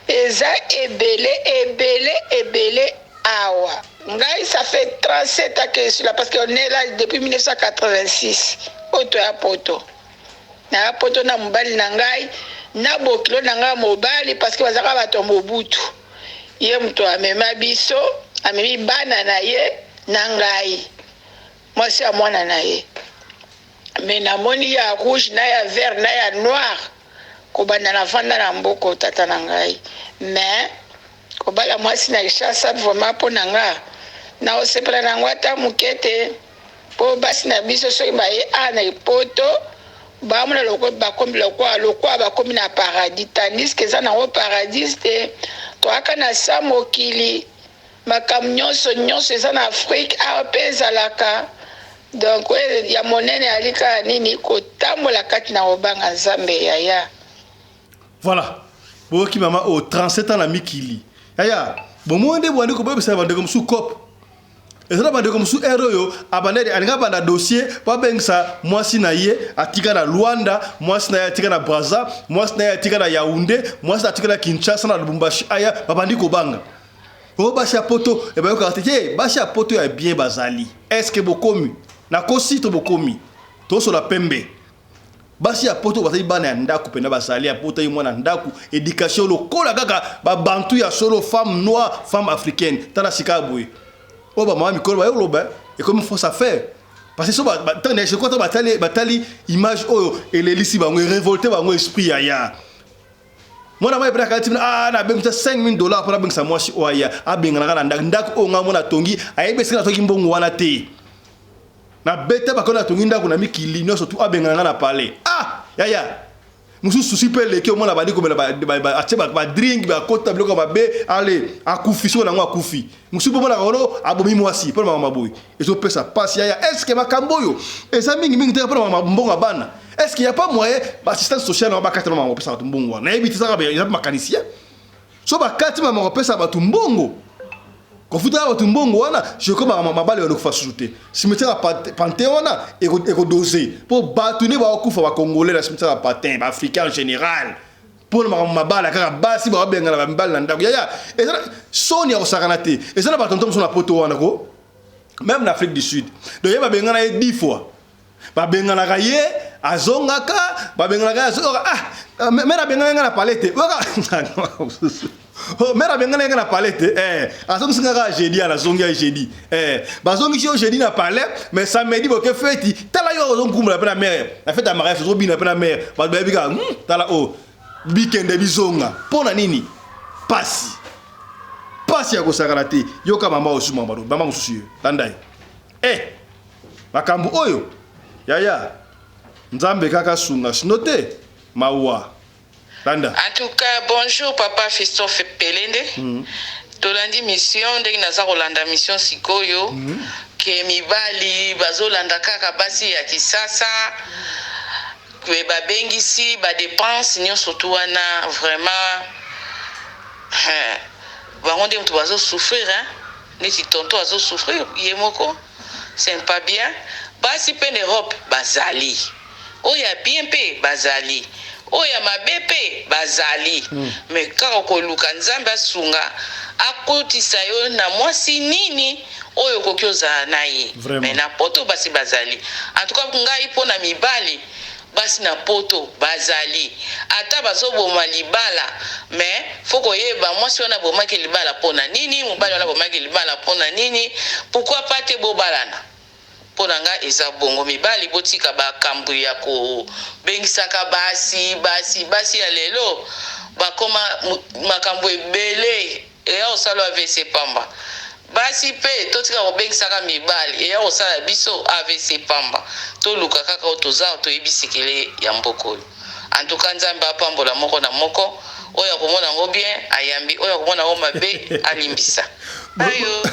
Eza ebele, ebele, ebele awa. Ngai, ça fait 37 ans que je suis là, parce que on est là depuis 1986. Oyo toya Poto, naya Poto na mobali na ngai na bokilo na ngai mobali, parce que bazalaka bato ya Mobutu. Ye moto amema biso, amemi bana na ye. Na ngai mwasi ya mwana na ye mais namoni ya rouge na ya vert na ya noir kobanda na vanda na mboko tata na ngai mais kobala mwasi na Kinshasa vraiment mpo na nga naosepela na yango ata moke te mpo basi na biso soki baye a na poto bamona lokola bakomi lokola lokola bakomi na paradis tandis que eza nango paradis te toyaka na sa mokili Makambo nyonso nyonso eza na Afrique awa pe ezalaka donc oyo ya monene ali kaka nini kotambola kati na kobanga Nzambe yaya. Voilà. Boyoki mama oyo 37 ans na mikili. Yaya, bomoni nde bwandi kobebisa bandeko mosusu cope. Eza na bandeko mosusu heure oyo abandaki alingi abanda dossier po abengisa mwasi na ye atika na Luanda, mwasi na ye atika na Brazza, mwasi na ye atika na Yaounde, mwasi na atika na Kinshasa na Lubumbashi aya babandi kobanga. Oh basi ya poto eh, bayokaka te te basi ya poto ya bien bazali est-ce que bokomi nakosi to bokomi tosola pembe basi ya poto bazali bana ya ndako mpena bazali ya poto ye mwana ndako education lokola kaka babantu ya solo femme noire femme africaine tala sika boye oyo bamama mikolo baye koloba ekomi fausse affaire parce que so ntango je crois batali batali image oyo elelisi bango erevolte bango esprit ya ya mwana mai mpena akati ah nabengisa 5000 dollars mpo nabengisa mwasi oyo aya abenganaka na ndako ndako oyo ngai mona atongi ayebi esika natongi mbongo wana te nabeta bakona natongi ndako na mikili nyonso tu abengana ngai na palais ah yaya mosusu susi mpe eleki omona bandi komela atie badrink bakota biloko ya mabe ale akufi soko nango akufi mosusu mpe omonaka ono abomi mwasi mpo na makambo boye ezopesa mpasi yaya estce makambo oyo eza mingimingi te mpo na mbongo ya bana est ce qu'il y a pas moyen ba assistance sociale na bakata na makambo kopesa bato mbongo wana nayebi te ezaka eza makanisi ya so bakati mama kopesa bato mbongo kofutaka bato mbongo wana je crois mabale wana okufa susu te cimetière ya pantin wana ekodose mpo bato nde bakokufa bacongolais na cimetière ya pantin baafricain en général mpo na makambo mabala kaka basi babengana bamibali na ndako yaya eza soni ya kosakana te eza na bato nto mosusu na poto wana ko même na afrique du sud donc ye babengana ye 10 fois babenganaka ye azongaka babenganaka ye azongaka ah mère abengana nga na palais te oyoka oh, mère abengana nga na palais te eh azongisi nga kaka jeudi ala azongi ya jeudi eh bazongisi yo jeudi na palais mais samedi boke feti tala yo ozonkumula mpe na mère na fete ya mariage ozobina mpe na mère bato bayebi kaka hmm, tala oyo oh, bikende bizonga mpo na nini pasi pasi ya kosakana te yoka mama osusu mama mosusu ye landa ye eh Makambo oyo yaya nzambe kaka sunga sinon te mawa landa. En tout cas bonjour papa fiston pelende mm. tolandi mission ndenge naza kolanda mission sikoyo mm. ke mibali bazolanda kaka basi ya kisasa ke babengisi ba depense nyonso tu wana vraiment bango nde moto bazo souffrir hein? neti tonton azo souffrir ye moko c'est pas bien basi pe na Europe bazali oyo ya bien pe bazali oyo ya mabe pe bazali mm. mais kaka koluka nzambe asunga akotisa yo na mwasi nini oyo okoki ozala na ye mais na poto basi bazali en tout cas ngai mpo na mibali Basi na poto bazali ata bazo boma libala mais faut koyeba mwasi wana abomaki libala pona nini mobali wana abomaki libala pona nini pourquoi pas te bobalana pona nga eza bongo mibali botika bakambu ya kobengisaka basi basi basi ya lelo bakoma makambu ebele Eya kosala avc pamba. Basi pe totika kobengisaka mibali eya kosala biso avc pamba. Toluka kaka oyo toza toyebi sekele ya mboka oyo. En tout cas Nzambe apambola moko na moko oyo akomona yango bien ayambi oyo akomona yango mabe alimbisa. Ayo.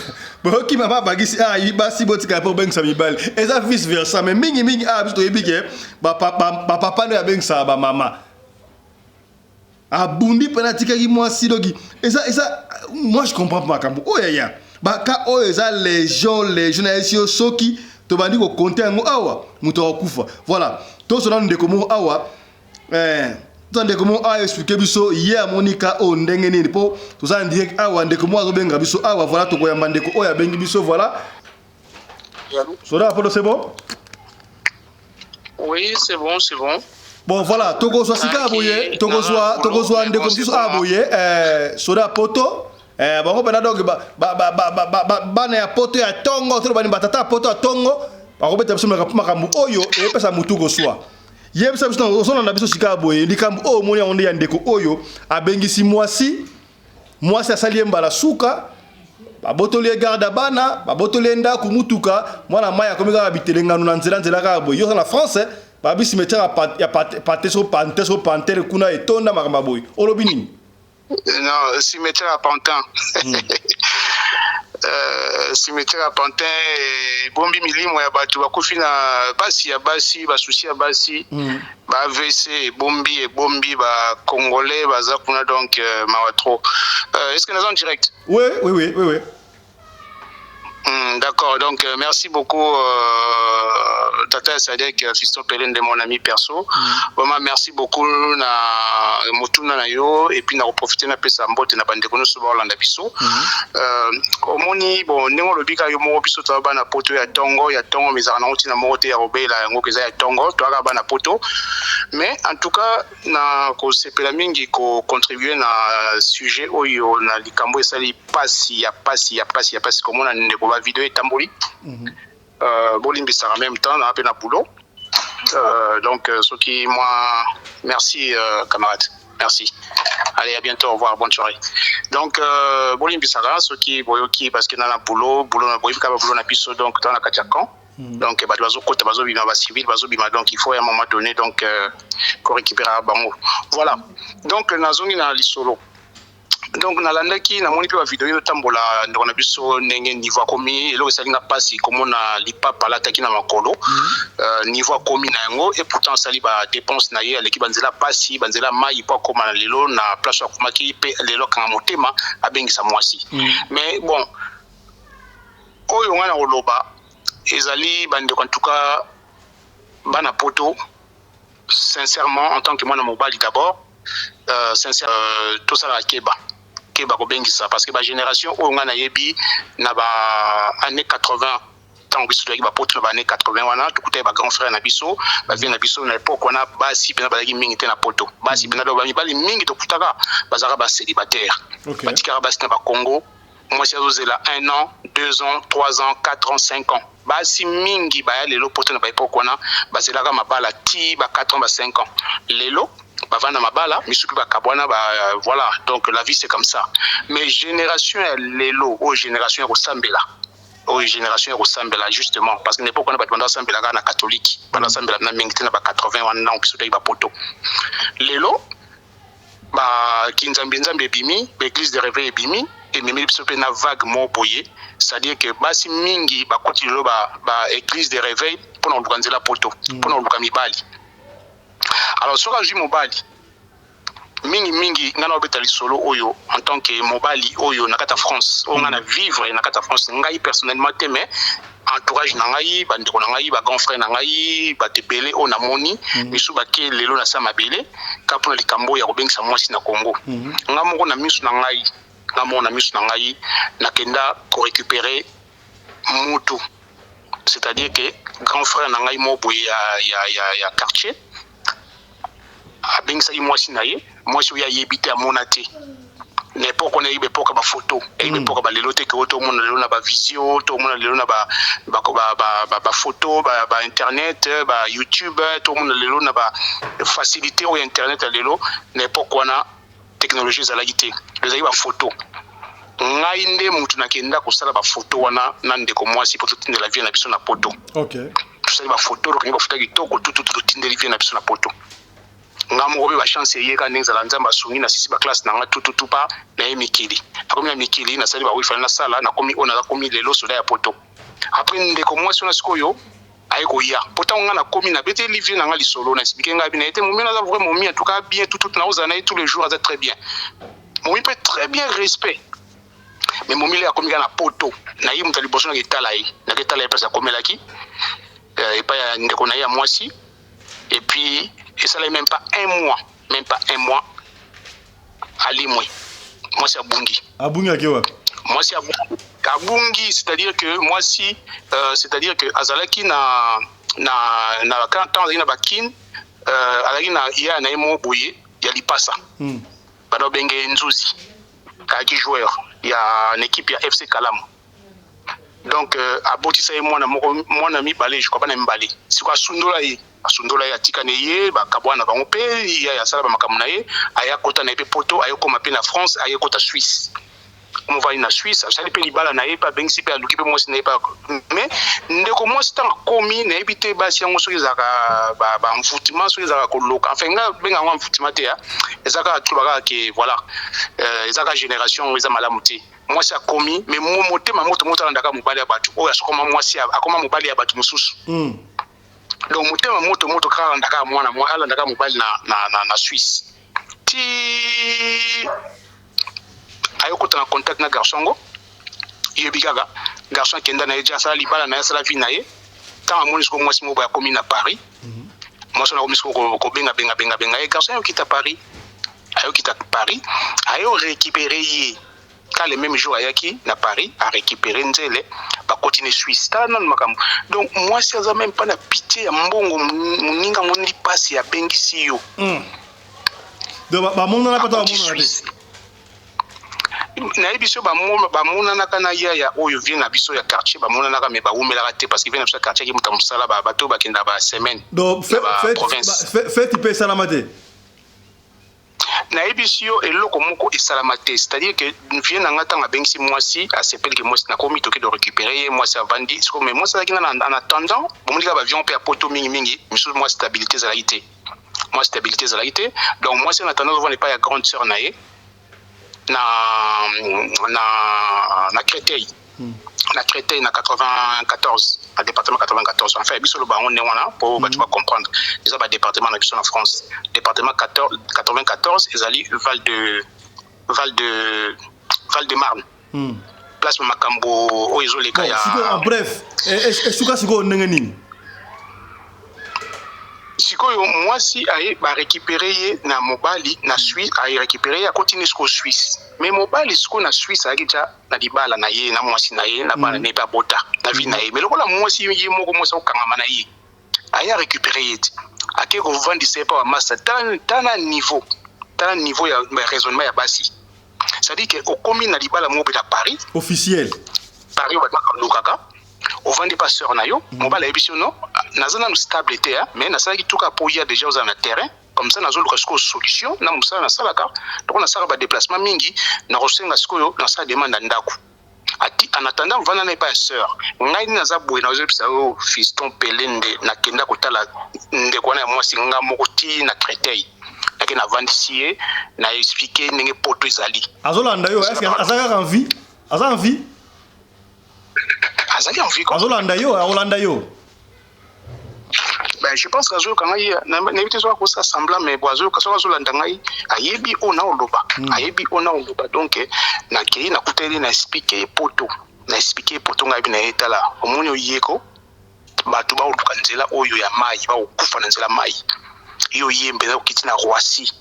Boyoki mama abakisi ah basi botika mpe kobengisa mibali eza vice versa mais mingi mingi ah biso toyebi ke bapapa nde babengisaka bamama abundi pena atikaki mwasi doki eza eza moi je comprends pas makambo oyo yaya baka oyo eza légion légion nayesi yo soki tobandi kokonte yango awa moto akokufa voilà tozwa nanu ndeko moko awa eh, toza ndeko moko awa explike biso ye amoni ka oyo ndenge nini mpo toza en direct awa ndeko moko azobenga biso awa voilà tokoyamba ndeko oyo abengi biso voilà soda apolo c'est bon Oui, c'est bon, c'est bon. Bon voilà, tokozwa sika boye, tokozwa tokozwa ndeko mosusu awa boye, eh, soda poto. Eh, bango mpena donc bana ya poto ya tongo toloba nini batata ya poto ya tongo bakobeta biso makambo oyo epesa motu koswa. Yebisa biso ozolanda biso sika boye likambo oyo omoni yango nde ya ndeko oyo abengisi mwasi, mwasi asali ye mbala suka, babotoli ye garde ya bana, babotoli ye ndako, mutuka, mwana mai akomi kaka bitelengano na nzela nzela kaka boye. Yo oza na France, babi cimetière ya pate so pante so pantere kuna etonda makambo ya boye. Olobi nini? Non, cimetière ya Pantin. Cimetière ya Pantin ebombi milimo ya bato bakufi na basi ya basi, basusi ya basi, ba AVC ebombi ebombi ba Congolais baza kuna donc mawa trop. Est-ce que naza en direct? Oui, oui, oui, oui, oui. D'accord, donc merci beaucoup Tata Sadek Fiston Pelende, mon ami perso. Vraiment merci beaucoup na motuna na yo et puis na profiter na pesa mbote na bandeko nyonso baolanda biso. Omoni bon ndenge olobi kaka yo moko, biso toza bana poto ya tongo ya tongo, mais ezalaka nango ntina moko te ya kobela yango eza ya tongo, toyaka bana poto. Mais en tout cas na kosepela mingi kocontribuer na sujet oyo, na likambo esali pasi ya pasi ya pasi ya pasi komona ndeko ba video etamboli. Bolimbisaka, en même temps na mpe na boulot, donc soki moi merci, camarade, merci, allez, à bientôt, au revoir, bonne soirée. Donc bolimbisaka soki boyoki parce que na na boulot, boulot boyebi kaka boulot na biso, donc toza na kati ya camp. Donc bato bazokota, bazobima, bacivil bazobima, donc il faut à un moment donné donc korécupérer bango. Voilà, donc nazongi na lisolo. Donc nalandaki, namoni mpe bavideo ezotambola, ndeko na biso ndenge niveau akomi. Eloko esali nga mpasi komona lipapa alataki na makolo, niveau akomi na yango, et pourtant asali badépenses na ye, aleki banzela pasi, banzela mai mpo akóma na lelo na place oyo akomaki, mpe lelo akanga motema abengisa mwasi. Mais bon, oyo ngai na koloba ezali, bandeko, en tout cas bana poto, sincèrement, en tant que mwana mobali d'abord, sincère, tosalaka keba keba kobengisa, parce que bagénération oyo ngai nayebi na ba année 80, ntango biso toyaki bapoto na ba année 80 wana, tokutaki ba grand frère na biso, bavieux na biso. Na époque wana basi mpena bazalaki mingi te na poto. Basi mpena, donc bamibali mingi tokutaka bazalaka bacélibataire, batikaka basi na bacongo. Mwasi azozela 1 an, 2 ans, 3 ans, 4 ans, 5 ans. Basi mingi baya lelo poto na baépoque wana bazelaka mabala ti ba 4 ans, ba 5 ans. Lelo bavanda mabala, misu mpe bakabwana ba, voilà, donc la vie, c'est comme ça. Mais génération ya lelo oyo, génération ya kosambela oyo, génération ya kosambela justement, parce que na époque wana bato banda basambela kaka na catholique, banda basambela na mingi te na ba 80 wana nango biso toyaki bapoto. Lelo bakinzambi nzambe ebimi, baéglise de réveil ebimi, ememeli biso mpe na vague moko boye, c'est-à-dire que basi mingi bakoti lelo ba église de réveil mpona koluka nzela poto, mpona koluka mibali. Alors soki azwi mobali, mingimingi ngai na obeta lisolo oyo en tant que mobali oyo na kati ya France, oyo ngai na vivre na kati ya France, ngai personnellement te, mais entourage na ngai, bandeko na ngai, bagrand frère na ngai, bato ebele oyo namoni misu bake lelo na sa mabele kaka mpona likambo ya kobengisa mwasi na Congo. Ngai moko na misu na ngai, ngai moko na misu na ngai, nakenda korécupérer mutu, c'est-à-dire que grand frère na ngai moko boye ya quartier abengisaki mwasi na ye, mwasi oyo ayebi te, amona te na époque wana. Eyebi époque ya bafoto, eyebi époque balelo te ke oyo tomona lelo na bavisio, tomona lelo na bafoto, bainternet, bayoutube, tomona lelo na bafacilité oyo internet ya lelo. Na époque wana technologie ezalaki te, ezalaki bafoto. Ngai nde mutu nakenda kosala bafoto wana na ndeko mwasi mpo totindela vieux na biso na poto. Tosali bafoto, tokangi bafoto ya kitoko tututu, totindeli vieux na biso na poto. Nga moko mpe bachance eyeka ndenge ezala, Nzambe asungi, nasisi baclasse na nga tututu pa na ye mikili. Nakomi na mikili, nasali bawifa, nasala, nakomi oyo nakomi lelo, soda ya poto. Après ndeko mwasi wana sikoyo aye koya po ntango nga nakomi, nabeteli vieux na nga lisolo, na expliquer ngai na ye te momi aza vrai momi, en tout cas bien tututu, nakozala na ye tous les jours, aza très bien momi mpe très bien respect. Mais momi le akomi kaka na poto na ye, moto ya liboso naketala ye, naketala ye place akomelaki epai ya ndeko na ye ya mwasi. Et puis esalaki même pas un mois, même pas un mois, alimwe, mwasi abungi. Abungi ake wapi? Mwasi abungi, c'est-à-dire que mwasi, c'est-à-dire que azalaki na ntango azalaki na bakine, azalaki na ya na ye moko boye ya lipasa, bana babenge nzuzi, azalaki joueur. Ya na équipe ya FC Kalamu. Donc abotisa ye mwana moko, mwana mibale, je crois, bana mibale. Sikoyo asundola ye, asundola ye, atikani ye, bakabwana na bango mpe ye asala bamakambo na ye, aya kota na ye mpe Poto, aye koma mpe na France, aye kota Suisse, movandi na Suisse, asali mpe libala na ye mpe abengisi mpe aluki mpe mwasi na ye mpe. Mais ndeko mwasi, ntango akomi, nayebi te basi yango soki ezalaka baenvoûtement, soki ezalaka koloka, enfin nga benga yango envoûtement te, eza kaka tuba kaka ke voilà, eza kaka génération eza malamu te. Mwasi akomi, mais motema moto moto alandaka mobali ya bato oyo akoma mwasi, akoma mobali ya bato mosusu. Donc motema moto moto kaka alandaka mwana, alandaka mobali na Suisse ti ayokota na contact na garçon ngo. Yebi kaka garçon akenda na ye ti asala libala na ye, asala vie na ye. Ntango amoni sikoyo mwasi moko boye akomi na Paris, mwasi wana akomi sikoyo kobenga benga benga benga ye. Garçon ayokita Paris, ayokita Paris, ayo récupérer ye. Ka le même jour ayaki na Paris, arécupéré nzele, bakoti na Suisse. Tala nanu makambo. Donc mwasi aza même pas na pitié ya mbongo. Moninga amoni mpasi, abengisi yo. Donc bamonana mpe to bamonana te? Nayebi so bamonanaka na yaya oyo, vieux na biso ya quartier. Bamonanaka, mais bawumelaka te, parce que vieux na biso ya quartier aki moto ya mosala, bato bakenda basemaine. Donc fête mpe esalama te? Nayebisi yo, eloko moko esalama te. C'est-à-dire que vieux na nga, ntango abengisi mwasi, asepeliki mwasi, nakomi toki de récupérer ye, mwasi avandi siko. Mais mwasi azalaki nana en attendant. Bomoni kaka bavion mpe ya Poto mingimingi misusu, mwa stabilité ezalaki te, mwa stabilité ezalaki te. Donc mwasi en attendant azovanda epai ya grande sœur na ye na Créteil, na Créteil, na 94, na département 94. Enfin, biso loba yango ndenge wana mpo bato bacomprendre. Eza badépartement na biso na France. Département 94 ezali Val de Marne, place makambo oyo ezoleka ya En bref, esuka sikoyo ndenge nini? Sikoyo mwasi aye, barécupéré ye na mobali na Suisse, arécupéré ye, akotini sikoyo Suisse. Mais mobali sikoyo na Suisse ayaki tia na libala na ye, na mwasi na ye, na bana na ye mpe abota na vie na ye. Mais lokola mwasi ye moko, mwasi akokangama na ye, aye arécupéré ye te, ake kovandisa ye mpa bamasa. Tala niveau, tala niveau ya raisonnement ya basi. C'est-à-dire que okomi na libala moko mpe na Paris officiel. Paris oyo bato balukaka, ovandi pa sœur na yo. Mobali ayebisi yo: "Non, naza nanu stable te, mais nasalaki tuka po ya déjà ozala na terrain comme ça. Nazoluka sikoyo solution na mosala nasalaka. Loko nasalaka badéplacement mingi, nakosenga sikoyo, nasala demande ya ndako. Ati en attendant, vanda na epai ya sœur." Ngai nini naza boye, nazoyebisa yo, fiston Pelende, nakenda kotala ndeko wana ya mwasi nga moko ti na Créteil. Nake navandisi ye, na expliquer ndenge Poto ezali. Azolanda yo? Est-ce aza kaka en vie? Aza en vie? Azali en vie. Azolanda yo? Akolanda yo? Ben, je pense que azoyoka ngai. Nayebi te soki akosala semblant, mais bon, azoyoka. Soki azolanda ngai, ayebi oyo na oloba, ayebi oyo na oloba. Donc nakei, nakuteli, na expliquer ye Poto, na expliquer ye Poto. Ngai yebi na ye: "Tala, omoni, oyeko bato baoluka nzela oyo ya mai, bakokufa na nzela mai. Yo ye mpenza okiti na Roissy,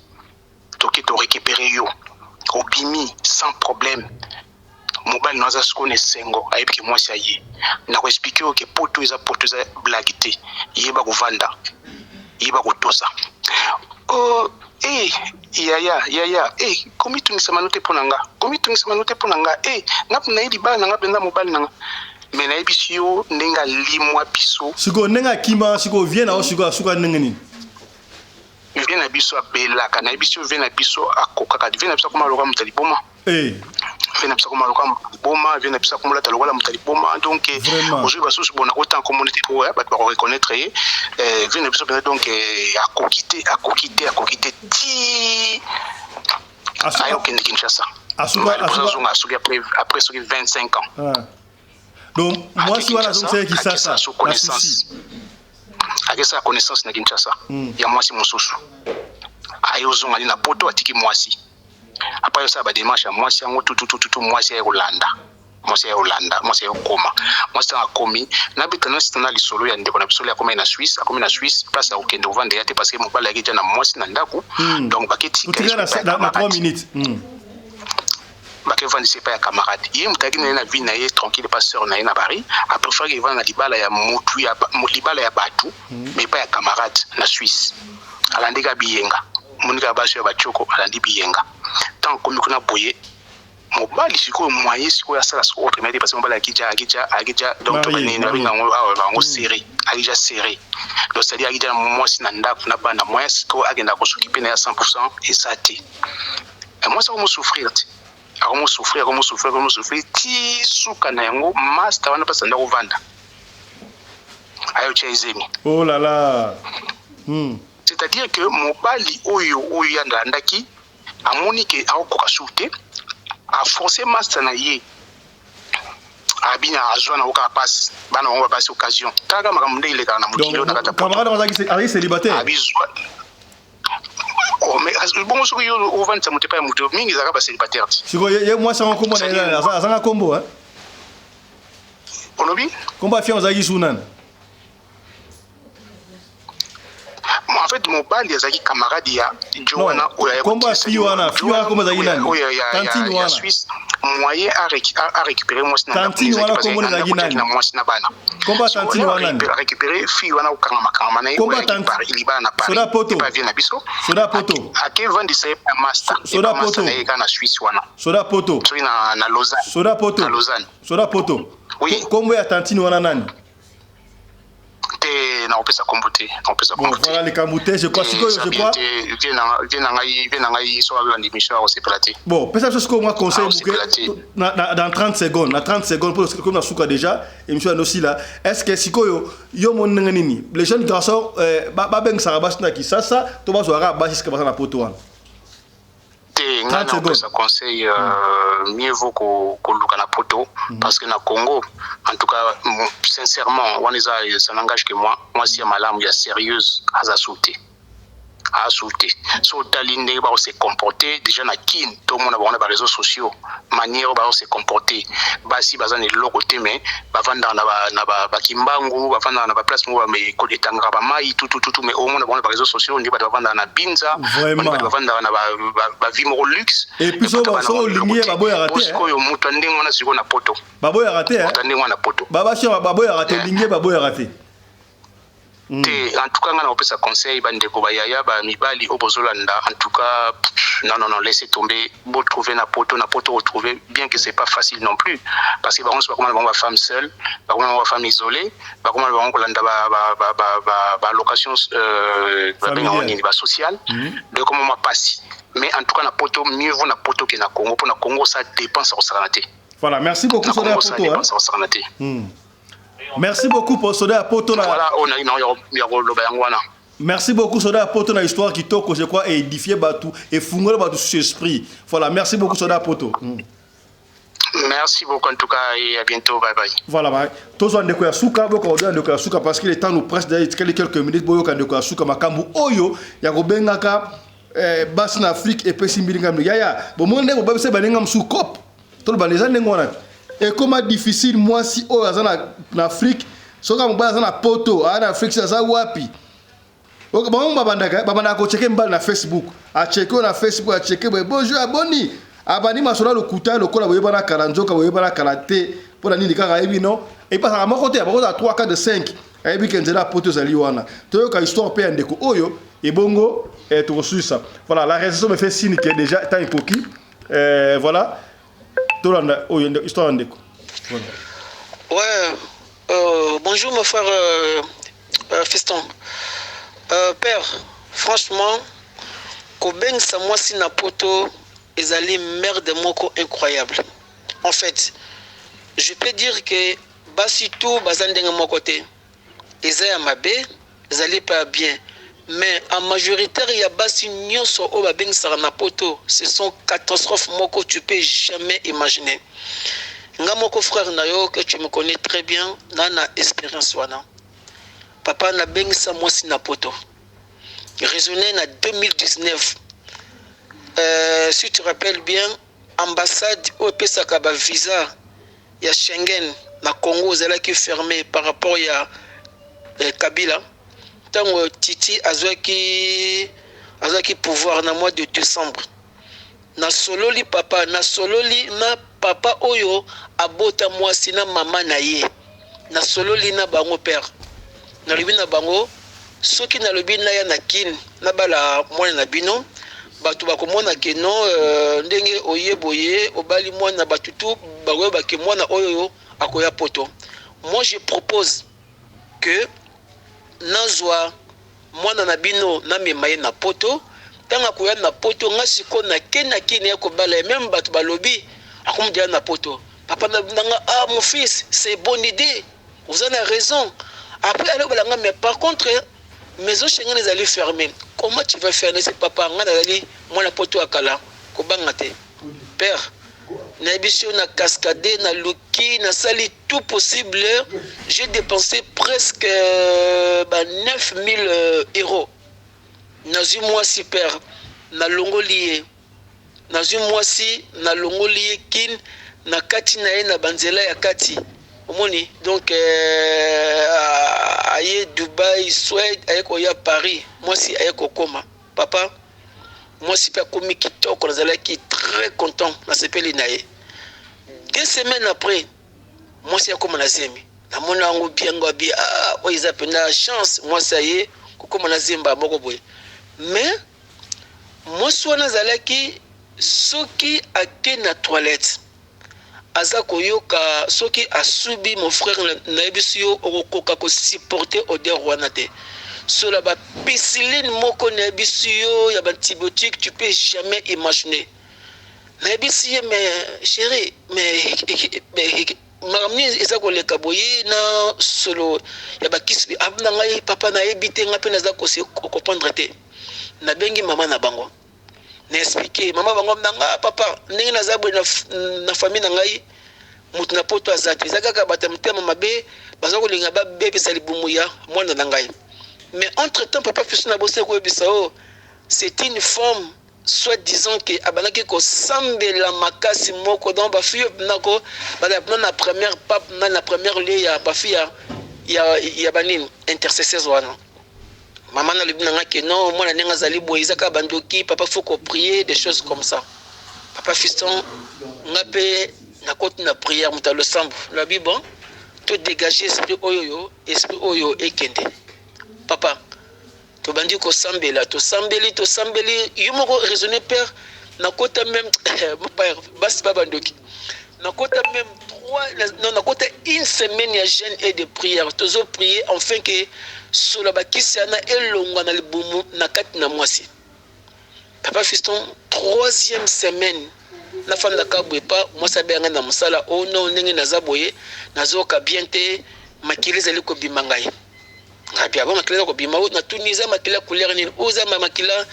toke torécupérer yo, obimi sans problème. Mobali no aza sikoyo na esengo, ayebi ke mwasi aye. Nakoexpliquer oyo ke Poto eza, Poto eza blague te. Yeba kovanda, yeba kotosa. Oh, eh, yaya, yaya, eh, komitungisa no te mpo na nga, komitungisa no te mpo na nga. Eh, nga naye libala na nga mpenza, mobali na nga." Mais nayebisi yo ndenge alimwa biso. Sikoyo ndenge akima, sikoyo vieux na yo sikoyo asuka ndenge nini? Vieux na biso abelaka. Nayebisi yo, vieux na biso akokaka. Vieux na biso akoma lokola moto ya liboma. Vieux na biso akoma lokola moto ya liboma. Vieux na biso akoma olata lokola moto ya liboma. Donc ozwi basusu bona kotanga komona te po bato bakoreconnaître ye. Vieux na biso mpenza, donc akoki te, akoki te, akoki te ti aye okende Kinshasa. Azonga, asuki après soki 25 ans. Donc mwasi wana azongisaki Kisasa na souci. Akesala connaissance na Kinshasa ya mwasi mosusu. Aye ozonga nde na Poto, atiki mwasi. Après osala badémarche ya mwasi yango tututututu, mwasi aye kolanda, mwasi aye kolanda, mwasi aye kokoma. Mwasi ntango akomi, nabeta na lisolo ya ndeko na biso le akomi na Suisse. Akomi na Suisse, place akokende kovanda ya te, parce que mobali ayaki tia na mwasi na ndako. Donc baketika na 3 minutes. Bakevandisa epai ya camarade. Ye moto ayaki na ye na vie na ye tranquille pa sœur na ye na Paris. Apréféraki evanda na libala ya motu ya libala ya bato, mais epai ya camarade na Suisse. Alandi ka biyenga, monika basi ya batioko, alandi biyenga. Ntango akomi kuna boye. Mobali sikoyo moyen sikoyo asala sikoyo autrement te, parce que mobali akija akija akija, donc to banini babenga yango awa bango serré, akija serré. Donc c'est à dire akija na mwasi na ndako na bana, moyen sikoyo akenda kosokipe na ye 100% eza te. Mwasi akomo souffrir te, akomo souffrir, akomo souffrir, akomo souffrir ti suka na yango. Master wana mpasi ndako vanda ayo tia ezemi. Oh là là. C'est-à-dire que mobali oyo ye alandaki amoni ke akokoka su te, aforce master na ye abina azwa na kaka pasi bana bango bapasi occasion. Talaka makambo nde elekaka na mokili oyo na kati ya Camarade azalaki célibataire. Abizwa. Oh, mais bongo soki yo ovandisa moto epai ya moto, mingi ezalaka bacélibataire ti. Sikoyo ye mwasi yango, kombo na ye nani? Azanga kombo, hein? Olobi? Kombo ya fille azalaki su nani? En fait, mobali azalaki camarade ya jo wana oyo aya. Kombo ya fille wana, fille wana kombo ezalaki nani? Oyo ya Tantine ya wana. Suisse, moyen a récupérer mwasi na Tantine wana, kombo ezalaki nani? Na mwasi na bana. Kombo ya tantine wana nani? Récupérer fille wana, kokangama kangama na ye. Kombo oyo ya Paris, libala na Paris. Soda Poto. Epa vie na biso. Soda Poto. Ake vandisa ye pa master. Soda Epa master Poto. na ye kaka na Suisse wana. Soda Poto. Soki na Lausanne. Soda Poto. Na Lausanne. Soda Poto. Oui. Kombo ya tantine wana nani? Te, nakopesa kombo te, nakopesa Bon, kombo te. voilà, likambo te, je crois. Sikoyo, je crois. Vie na ngai, vie na ngai, soki azolanda émission akosepela te. Bon, pesa biso sikoyo mwa conseil Ah, moke osepela te. dans 30 secondes, na 30 secondes, mpo komi na suka déjà émission ya nosila. Est ce que sikoyo yo moni ndenge nini, les jeunes garçons babengisaka basi na Kisasa to bazwaka basi sika baza na Poto wana? Te, ngai 30 nakopesa conseil, mieux vaut koluka na Poto, parce que na Congo, en tout cas, sincèrement, wana eza, ça n'engage que moi, mwasi ya malamu ya sérieuse aza su te, asu te. So otali ndenge bakose comporter déjà na Kine, tomona bango na baréseaux sociaux, manière oyo bakose comporter, basi baza na eloko te, mais bavandaka na bakimbangu, bavandaka na baplace moko etangaka bamai tutututu, mais omona bango na baréseaux sociaux nde bato bavandaka na Binza, bato bavandaka na bavie moko luxe. Et puis so olingi ye, baboyaka te. Sikoyo moto ya ndenge wana sikoyo na Poto? Baboyaka te. Moto ya ndenge wana na Poto? Babasi baboyaka te, olingi ye, baboyaka te. Te, en tout cas nga na kopesa conseil, bandeko, bayaya, bamibali oyo bozolanda, en tout cas non, non, non, laissez tomber. Botrouver na Poto, na Poto retrouver, bien que c'est pas facile non plus, parce que bango nyonso bakoma na bango bafemme seule, bakoma na bango bafemme isolée, bakoma na bango kolanda baallocation, babengaka nini, basocial. Donc koma mwa pasi, mais en tout cas na Poto, mieux vaut na Poto ke na Congo, mpo na Congo ça dépense akosakana te. Voilà, merci beaucoup, Soda Poto. Dépense akosakana te. Merci beaucoup pour Soda ya Poto na Voilà, oyo nayi ya koloba yango wana. Merci beaucoup, Soda ya Poto, na histoire kitoko, je crois édifier bato efungola bato sur esprit. Voilà, merci beaucoup, Soda ya Poto. Merci beaucoup en tout cas et à bientôt. Bye bye. Voilà, bye. Tozwa ndeko ya suka, boka odoya ndeko ya suka, parce que le temps nous presse d'ailleurs, etikali quelques minutes. Boyoka ndeko ya suka, makambo oyo ya kobengaka basi na Afrique epesi mbilinga mbilinga. Yaya, bomoni ndenge bobabisa baninga mosusu cope, toloba eza ndenge wana ekoma difficile. Mwasi oyo aza na Afrique, soki mobali aza na Poto, aya na Afrique, aza wapi? Bango babandaka kocheke mibali na Facebook, acheke oyo na Facebook, acheke boye: "Bonjour, aboni." Abandi masolo ya lokuta lokola boyebana kala, nzoka boyebana kala te. Mpo na nini? Kaka ayebi no epasaka moko te, bakozala 3, 4, 5, ayebi ke nzela ya Poto ezali wana. Toyoka histoire mpe ya ndeko oyo ebongo tokosusa. Voilà, la réalisation me fait signe que déjà temps ekoki. Voilà, tolanda oyo histoire ya ndeko. Voilà. Ouais, bonjour mon frère Fiston. Père, franchement, kobengisa mwasi na Poto ezali merde moko incroyable. En fait, je peux dire que basi tout baza ndenge moko te. Eza ya mabe, ezali pas bien. Mais en majoritaire ya basi nyonso oyo babengisaka na Poto, ce sont catastrophes moko tu peux jamais imaginer. Nga moko, frère na yo, que tu me connais très bien, na expérience wana. Papa, nabengisa mwasi na Poto. Raisonné na 2019. Si tu rappelles bien, ambassade oyo epesaka bavisa ya Schengen na Congo ezalaki fermé par rapport ya Kabila. Ntango Titi azwaki pouvoir na mois de décembre, nasololi, papa, nasololi na papa oyo abota mwasi na mama na ye, nasololi na bango. Père, nalobi na bango, soki nalobi naya na Kine, nabala mwana na bino, Bato bakomona ke non euh, ndenge oye boye obali mwana bato tout bakoyeba ke mwana oyo akoya poto. Moi je propose que nazwa mwana na bino namema ye na poto. Ntango akoya na poto, nga sikoyo nake na kini ya kobala ye, meme bato balobi akomi deja na poto. Papa na nga, ah mon fils, c'est bonne idée, oza na raison. Après alobela nga, mais par contre maison Schengen ezali fermée, comment tu vas faire? Nesi papa, nga nazali mwana poto ya kala, kobanga te père. Nayebisi yo na cascade, naluki, nasali tout possible, j'ai dépensé presque ba 9000 euros. Nazwi mwasi père, nalongoli ye, nazwi mwasi nalongoli ye kin na kati na ye na banzela ya kati, omoni donc aye Dubai, Suède, aye koya Paris, mwasi aye kokoma papa. Mwasi mpe akomi kitoko, nazalaki très content, nasepeli na ye. 2 semaines après mwasi akoma na zemi, namoni yango bien ngo abi ah, oyo eza mpenza chance, mwasi aye kokoma na zemba moko boye. Mais mwasi wana azalaki soki ake na toilette aza koyoka soki asubi, mon frère, nayebisi yo okokoka kosupporter odeur wana te. Sola ba pénicilline moko nayebisi yo ya ba antibiotique, tu peux jamais imaginer. Nayebisi ye, mais chérie, mais makambo nini eza koleka boye na solo ya bakisi na ngai? Papa, nayebi te, ngai mpe naza kocomprendre te. Nabengi mama na bango, na expliquer mama bango na nga, papa, ndenge naza boye na famille na ngai, moto na poto aza te, eza kaka bato ya motema mabe baza kolinga babebisa libumu ya mwana na ngai. Mais entre temps, papa Fiso, na bosi koyebisa o, c'est une femme soit disant ke abandaki kosambela makasi moko. Donc bafille nako bazala mpena na première pape na première lieu ya bafille ya banini intercesseuse wana. Mama nalobi na nga ke non, mwana ndenge azali boye eza kaka bandoki, papa, faut koprier, des choses comme ça. Papa Fiston, nga mpe nakoti na prière, moto ya losambo, lobi bon, to dégager esprit oyo, yo esprit oyo ekende. Papa, tobandi kosambela, tosambeli, tosambeli, yo moko raisonner père, nakota même père, basi ba bandoki, nakota même trois, non, nakota une semaine ya jeûne et de prière, tozo prier enfin ke solo bakisi wana elongwa na libumu na kati na mwasi. Papa Fiston, troisième semaine nafandaka boye pa mwasi abenga ngai na mosala, o no, ndenge naza boye nazoyoka bien te, makili ezali kobima ngai. Ngabi abo makila eza kobima oyo, natuni eza makila couleur nini? Oyo eza makila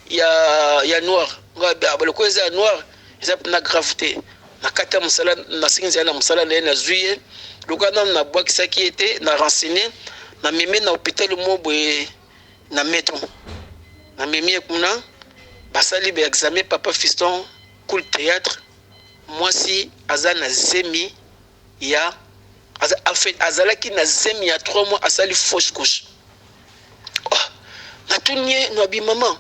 ya noir. Ngabi abo lokola eza ya noir, eza na grave te. Na kati ya mosala nasengi nzela na mosala na ye, nazwi ye lokola nanu nabwakisaki ye te, na renseigner, namemi na hôpital mo boye na metro, namemi ye kuna, basali ba examen. Papa Fiston, coup de théâtre, mwasi aza na zemi ya en fait azalaki na zemi ya 3 mois, asali fausse couche. Oh, natuni ye, nabi mama,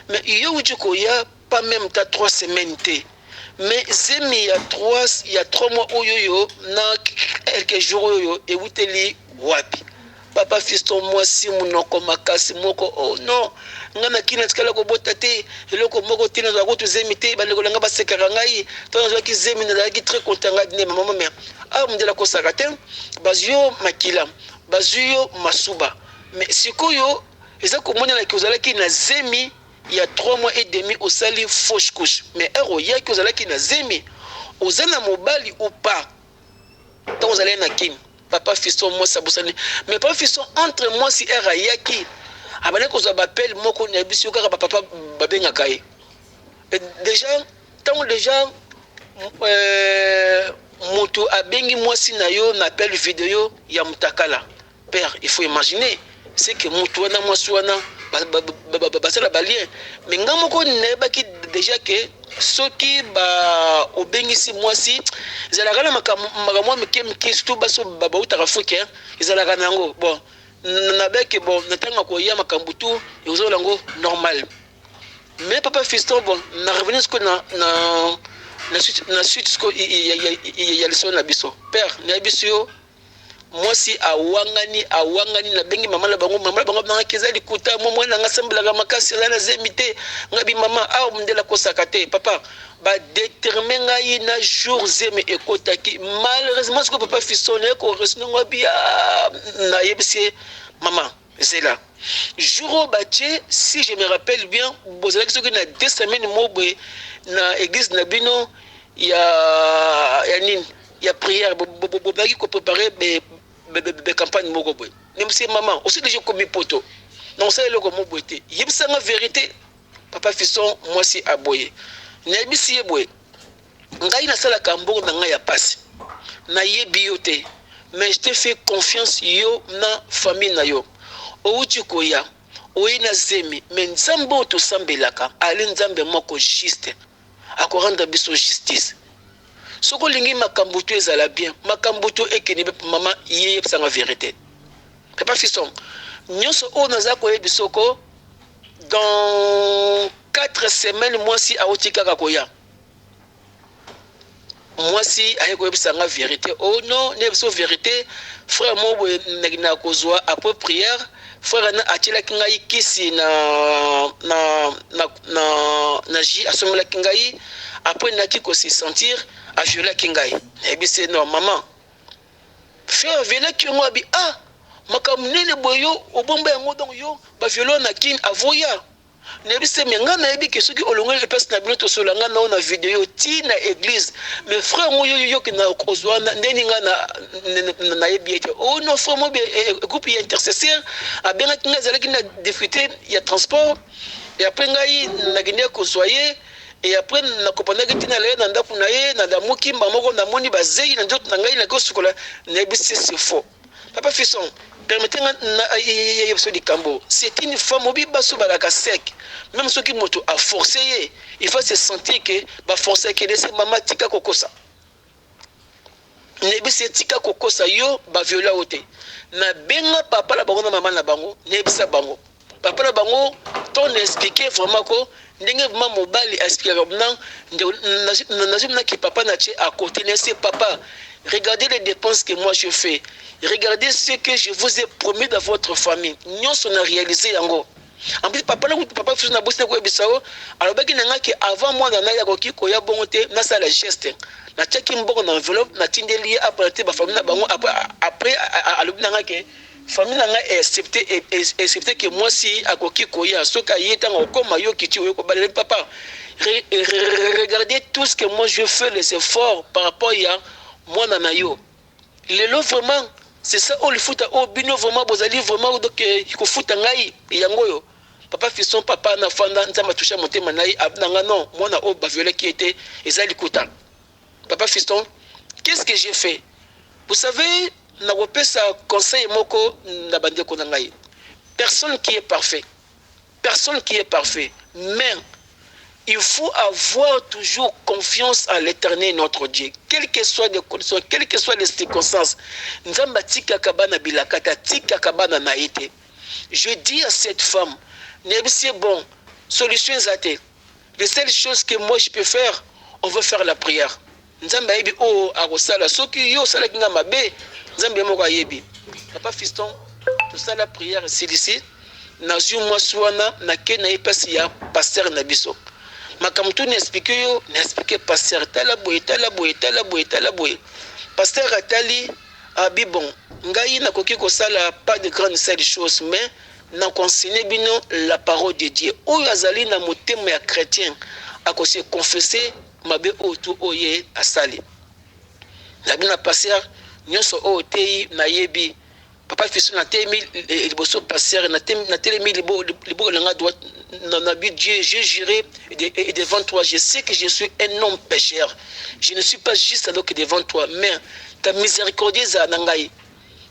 mais yo wuti koya pas même ta 3 semaines te, mais zemi ya 3 ya 3 mois oyo yo na quelques jours oyo ewuteli wapi? Papa Fiston, mwasi monoko makasi moko, oh non, ngai na kini natikala kobota te, eloko moko te, nazwaka kutu zemi te, bandeko na ngai basekaka ngai to nazwaki zemi, nazalaki très content. Ngai ne mama, mais awa mondele akosaka te, bazwi yo makila, bazwi yo masuba, mais sikoyo eza komonanaki ozalaki na zemi ya 3 mois et demi, osali fausse couche, mais heure oyaki ozalaki na zemi, oza na mobali ou pas ntango ozalaki na kini? Papa Fiston, mwasi abosani. Mais papa Fiston, entre mwasi heure ayaki abandaki kozwa baappel moko na biso kaka bapapa babengaka ye déjà, ntango déjà moto abengi mwasi na yo na appel vidéo ya mutakala, père, il faut imaginer c'est que moto wana, mwasi wana basala balien. Mais nga moko nayebaki déjà ke soki ba obengisi mwasi ezalaka na makambo mwa mike mike, surtout basi bautaka Afrique, ezalaka na yango. Bon, nabeke bon, na ntango koya makambo tu ekozala yango normal. Mais papa Fiston, bon, na revenir sikoyo na suite sikoyo ya lisolo na biso. Père, nayebi yo. Mwasi awangani, awangani, nabengi mama na bango, mama na bango abangaki eza likuta, mwa mwana na nga asambelaka makasi, aza na zemi te. Nga bi mama, awa mundele akosaka te, papa. Ba determine ngai na jour zemi ekotaki. Malheureusement sikoyo papa Fiston naye ko resone ngo abi ah, nayebisi ye mama zela jour oyo batie, si je me rappelle bien, bozalaki soki na deux semaines moko boye na eglise na bino ya ya nini ya prière, bobaki ko préparer be, be, be, be campagne moko boye. Nayebisi ye mama, osi deja okomi poto, na osala eloko moko boye te, yebisa nga verite. Papa Fiston mwasi aboye. Nayebisi ye boye, ngai nasalaka mbongo na ngai ya pasi, nayebi yo te mais je te fais confiance yo na famille na yo. Owuti koya, oye na zemi mais Nzambe oyo tosambelaka ali Nzambe moko juste, ako rendre biso justice. Soki olingi makambo tout ezala bien, makambo tout ekende bien, mama ye yebisa nga verite. Papa Fiston, nionso oyo naza koyebisa ko Dans 4 semaines mwasi awuti kaka koya. Mwasi aye koyebisa nga verite. Oh non, nayebisa yo verite, frère moko boye na kozwa après prière, frère wana atielaki ngai kisi na na na na na jus asombelaki ngai, après naki ko se sentir a violaki ngai. Nayebisi ye non maman, Frère aviolaki yo ngo abi ah makambo nini boye yo obomba yango donc yo ba viole yo na kin avoya nayebisi ye mais nga nayebi ke soki olongoli epesi na bino tosolola nga na yo na video ti na eglise mais frère ngo yo yo ke na kozwa wana ndeni nga na nayebi ye te oh non frère mo groupe ya intercesseur abengaki nga ezalaki na difficulté ya transport et après ngai nakendeki kozwa ye. Et après na comprendaki te na lele na ndaku na ye na lamuki mbala moko na moni ba zeyi na nzoto na ngai na kosukola na yebisi c'est faux. Papa Fiston permettez nga na yebisa likambo c'est une femme obi baso balaka sec même soki moto a forcer ye il va se sentir que ba forcer ke laisser mama tika kokosa. Nayebisi ye tika kokosa yo ba viola yo te. Na benga papa na bango na mama na bango nayebisa bango. Papa na bango ton explique vraiment ko ndenge vraiment mobali expliquaka na nazwi na ki papa na tie à côté na ye papa regardez les dépenses que moi je fais regardez ce que je vous ai promis dans votre famille nyonso na réaliser yango. En plus papa na papa fiso na bosi na koyebisa yo alobaki na nga ke avant mwana na ye akoki koya bongo te nasala geste natiaki mbongo na enveloppe natindeli ye apres te bafamille na bango après après alobi na nga ke famille na nga accepte accepte ke mwasi akoki koya soki aye ntango akokoma yo kiti oyo kobalela papa regardez tout ce que moi je fais les efforts par rapport ya mwana na yo. Lelo vraiment c'est ça oyo lifuta oyo bino vraiment bozali vraiment donc kofuta ngai yango oyo papa fiston papa na fanda nzambe atusha motema na ye na nga non mwana oyo ba violaki ye te eza likuta papa fiston qu'est-ce que j'ai fait vous savez nakopesa conseil moko na bandeko na ngai personne qui est parfait Personne qui est parfait mais il faut avoir toujours confiance en l'Eternel notre Dieu quelles que soient les conditions quelles que soient les circonstances Nzambe atikaka bana bilaka te atikaka bana na ye te je dis à cette femme nayebisi ye bon solution eza te les seules choses que moi je peux faire on veut faire la prière Nzambe ayebi oyo akosala soki yo osalaki nga mabe Nzambe ye moko ayebi papa fiston tosala prière esilisi nazui mwasi wana nake na ye place ya pasteur na biso makambo tu na explique yo na explique pasteur tala boye tala boye tala boye tala boye pasteur atali abi bon ngai nakoki kosala pas de grande seule chose mais na ko enseigner bino la parole de Dieu oyo azali na motema ya chretien ako se confesser mabe oyo tout oyo ye asali na bino na pasteur nionso oyo oteyi nayebi papa fiston natelemi liboso pasteur natelemi liboko na nga droite na bi Dieu j'ai juré et devant toi je sais que je suis un homme pécheur je ne suis pas juste alors que devant toi mais ta miséricorde ezala na ngai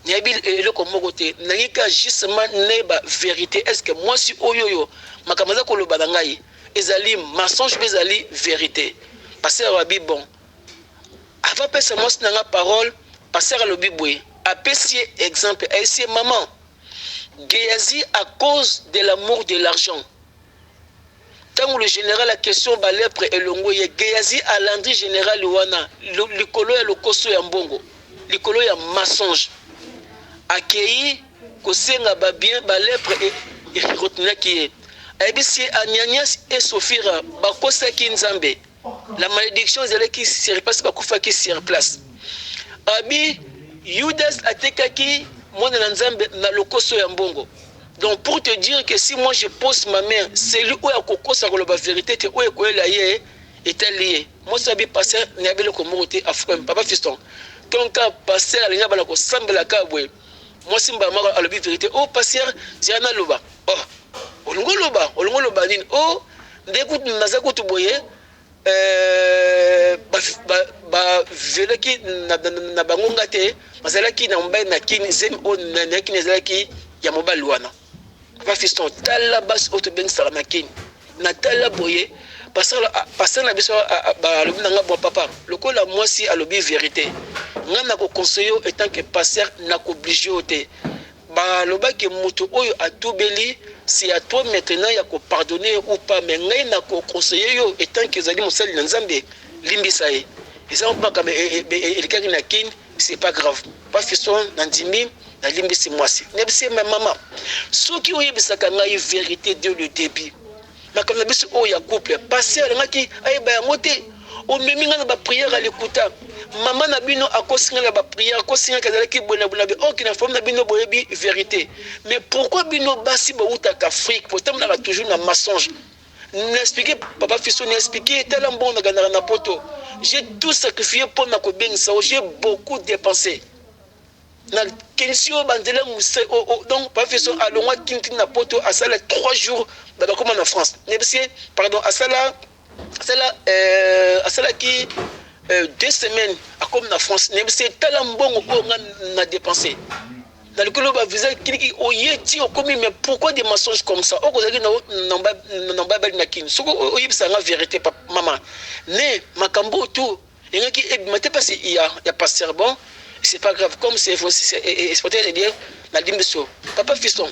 nayebi eloko moko te nalingi kaka justement nayeba verite est ce que mwasi oyo oyo makambo aza koloba na ngai Ezali mensonge pe ezali verite. Pasteur alobi bon avant apesa mwasi na nga parole, pasteur alobi boye, apesi ye exemple, ayebisi ye maman, Gehazi à cause de l'amour de l'argent, tango le general a question ba lepre elongwe ye, Gehazi alandi general wana likolo ya lokoso ya mbongo, likolo ya mensonge. Akeyi kosenga ba bien ba lepre e retenaki ye. Ayebisi ye Ananias et Sophira bakosaki Nzambe. La malediction ezalaki sur place bakufaki sur place. Abi Judas atekaki mwana na Nzambe na lokoso ya mbongo. Donc pour te dire que si moi je pose ma main, celui oyo akokosa koloba verite te oyo ekoyela ye etali ye. Mwasi abi pasteur nayebi eloko moko te afukami papa fiston tonka pasteur alingi abanda kosambela kaka boye mwasi mbala moko alobi verite oh pasteur zela naloba oh olingi oloba olingi oloba nini oh nde kutu naza kutu boye euh, baviolaki na bango nga te bazalaki na mobali na kini zemi oyo na kini ezalaki ya mobali wana. Papa fiston tala basi oyo tobengisaka na kin na tala boye pasteur na biso alobi na nga bon papa lokola mwasi alobi verite nga na ko conseiller yo etant que pasteur na ko oblige yo te balobaki moto oyo atubeli c'est à toi maintenant ya ko pardonner ou pas mais ngai na ko conseiller yo etant que ezali mosali na Nzambe limbisa ye eza makambo elekaki na kin C'est pas grave pa fiston na ndimi na limbisi mwasi nayebisi ye mais maman soki oyebisaka ngai verite de le debut makambo na biso oyo ya couple pasteur alingaki ayeba yango te omemi ngai na ba prière ya likuta mama na bino akosi ngai na ba prière akosi ngai azalaki boye na boye na boye ok na famille na bino boyebi verite mais pourquoi bino basi bowutaka Afrique botambolaka toujours na mensonge Na expliquer papa fiston na expliquer ye tala mbongo na gagnaka na poto j'ai tout sacrifier pona kobengisa yo j'ai beaucoup depense na kenisi yo ba nzela muse oh, oh, donc papa fiston alongwa kin kin na poto asala 3 jours bakoma na France nayebisi ye pardon asala asala euh, asalaki euh, deux semaines akomi na France nayebisi ye tala mbongo oyo nga na depense Na likolo ba visa kiliki oye ti okomi mais pourquoi des mensonges comme ça oko ozalaki na mobali na kin soki oyebisa nga verite mama ne makambo oyo tout elingaki ebima te pasi ya ya pasteur bon c'est pas grave comme c'est exporté de dire na limbiso papa fiston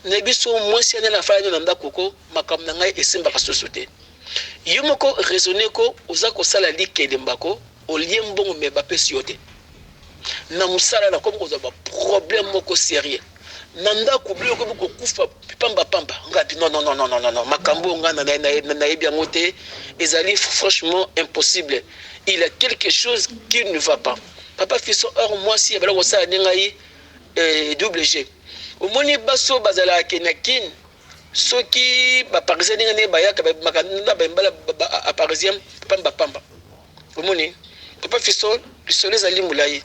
na biso mwasi ya na fala na ndako ko makambo na ngai esimbaka susu te yo moko raisonner ko oza kosala likelemba ko olie mbongo mais bapesi yo te na musala nakomi kozwa ba problème moko serieux na ndako biloko ekomi kokufa pamba pamba ngabi non non non non non non makambo oyo ngai nayebi yango te ezali franchement impossible il y a quelque chose qui ne va pas papa fiso or mwasi abala kosala nde ngai eh, double g omoni basi oyo bazalaka ke na kin soki baparisien ndenge ndenge bayaka babimaka na baimbala baparisien pamba pamba Omoni papa fiston lisolo ezali molayi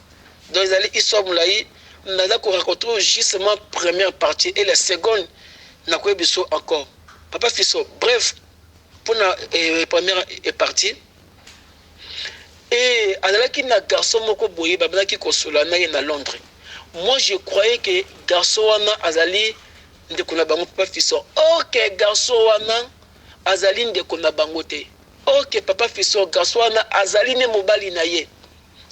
donc ezali histoire molayi naza ko raconter oyo justement première partie et la seconde nakoyebi biso encore papa fiston bref pona eh, première partie et azalaki na garçon moko boye babandaki kosola na ye na Londres moi je croyais que garçon wana azali ndeko na bango papa fiston or que garçon wana azali ndeko na bango te Ok papa fiston garçon wana azali nde mobali na ye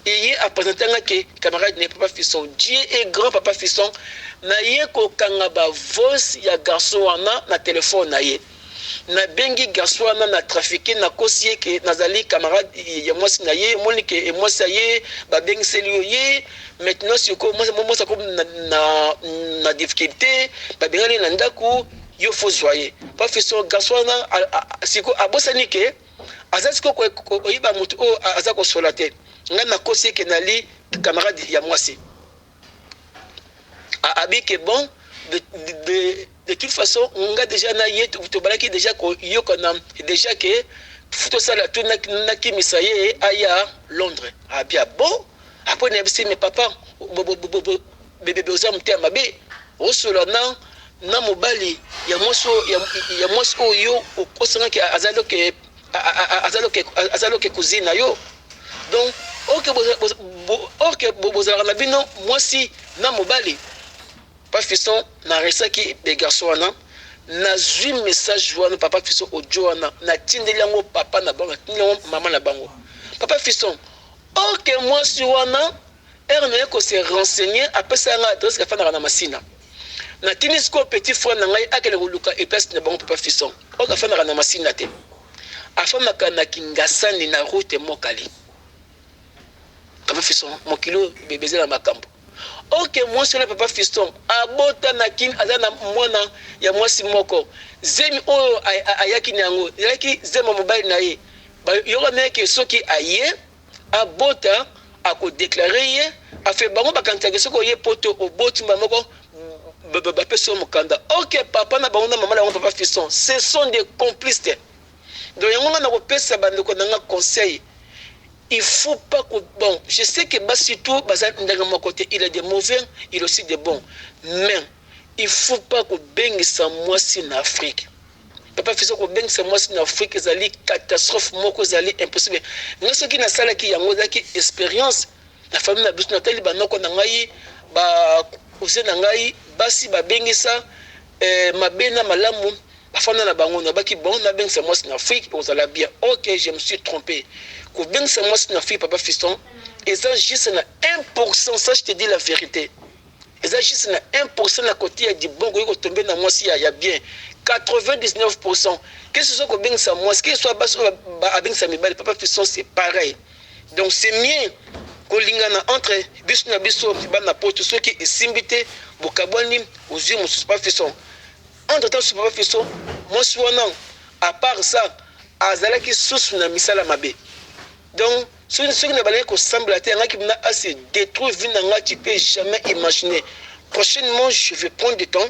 et ye a presente nga ke camarade na ye papa fiston Dieu est grand papa fiston na ye kokanga ba voice ya garçon wana na telephone na ye na bengi garçon wana na trafique na kosi ye ke nazali camarade ya mwasi na ye omoni ke mwasi ya ye babengiseli yo ye maintenant sikoyo mwasi akomi na, na, na difficulté babengani ye na ndako Yo faut zua ye pa fiston garçon wana siko abosani ke aza siko koyeba mutu oyo aza kosola te ngai nakosi ye ke nali camarade ya mwasi abi ke bon de, de, de, de toute façon nga deja na ye tobalaki deja koyokana deja ke tosala tout nakimisa ye aya Londres abia bon après nayebisi mais papa bebebe oza motema mabe Osola na na mobali ya mwasi oyo ya mwasi oyo yo okosanga ke aza loke aza loke aza loke cousine na yo donc oke oke bozalaka na bino mwasi na mobali pa fiston na resaki be garçon wana nazwi message wana papa fiston audio wana natindeli yango papa na bango natindeli yango mama na bango papa fiston oke mwasi wana Heure naye ko se renseigner apesaka ngai adresse afandaka na Masina. Natindi sikoyo petit frère na ngai akende koluka eplace na bango papa Fiston. Oyo afandaka na Masina te. Afandaka na Kingasani na route Mokali. Papa Fiston mokili oyo bebe eza na makambo. Ok mwasi wana papa fiston abota na kin aza na mwana ya mwasi moko zemi oyo ayaki na yango ezalaki zemi ya mobali na ye bayokanaki ke soki aye abota ako declare ye afe bango bakanisaka soki oye poto oboti mbala moko bapesi yo mokanda ok papa na bango na mama na bango papa fiston ce sont des complices donc yango nga nakopesa bandeko na nga conseil il faut pas que bon je sais que basi tout baza ndenge moko te il est des mauvais il aussi des bons mais il faut pas kobengisa mwasi na Afrique papa fiso kobengisa mwasi na Afrique ezali catastrophe moko ezali impossible ngai soki nasalaki yango ezalaki experience na famille na biso natali banoko na ngai ba cousin na ngai basi babengisa eh, mabe na malamu Bafanda na bango nabaki bon nabengisa mwasi na Afrique ekozala bien ok je me suis trompe kobengisa mwasi na Afrique papa fiston eza juste na 1% ça je te dis la verite eza juste na 1% na kote ya du bon koki kotombe na mwasi ya, ya bien 99% que ce soit kobengisa mwasi que ce soit basi oyo abengisa mibali papa fiston c'est pareil donc c'est mieux kolingana entre biso na biso bana poto soki esimbi te bokabwani ozwi mosusu papa fiston Entre temps papa fiston mwasi wana à part ça azalaki susu na misala mabe donc soki soki na balaki kosambela te angaki na a se détruire vie na nga tu peux jamais imaginer prochainement je vais prendre du temps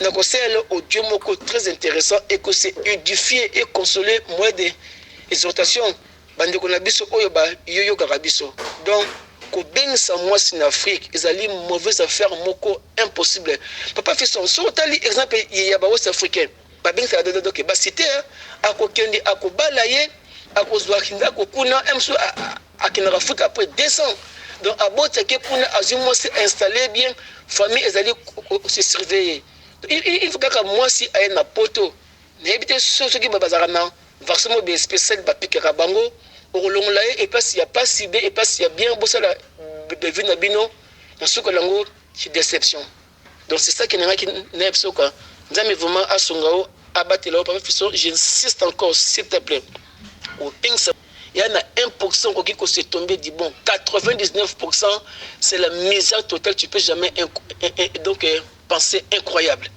na kosalela audio moko très intéressant et ko se édifier et consoler moyen de exhortation Bandeko na biso oyo ba yoyokaka biso donc kobengisa mwasi na Afrique ezali mauvaise affaire moko impossible. Papa Fiston soki otali exemple ya ba ouest africain babengisaka dodo doke basi te akokende akobala ye akozwa ndako kuna mosusu akendaka Afrique après 200 donc abotaki kuna azwi mwasi installe bien famille ezali se surveiller il faut kaka mwasi aye na poto Nayebi te soki bazalaka na vaccin moko boye special ba piquaka bango okolongola ye epasi ya pasi be epasi ya bien bosala bevue na bino na suka nango deception donc c'est ça que nangaki na biso quoi nzambe vraiment asunga yo abatela yo papa fiston j'insiste encore s'il te plaît opengisa ya na 1% okoki ko se tomber du bon 99% c'est la misère totale tu peux jamais donc euh, penser incroyable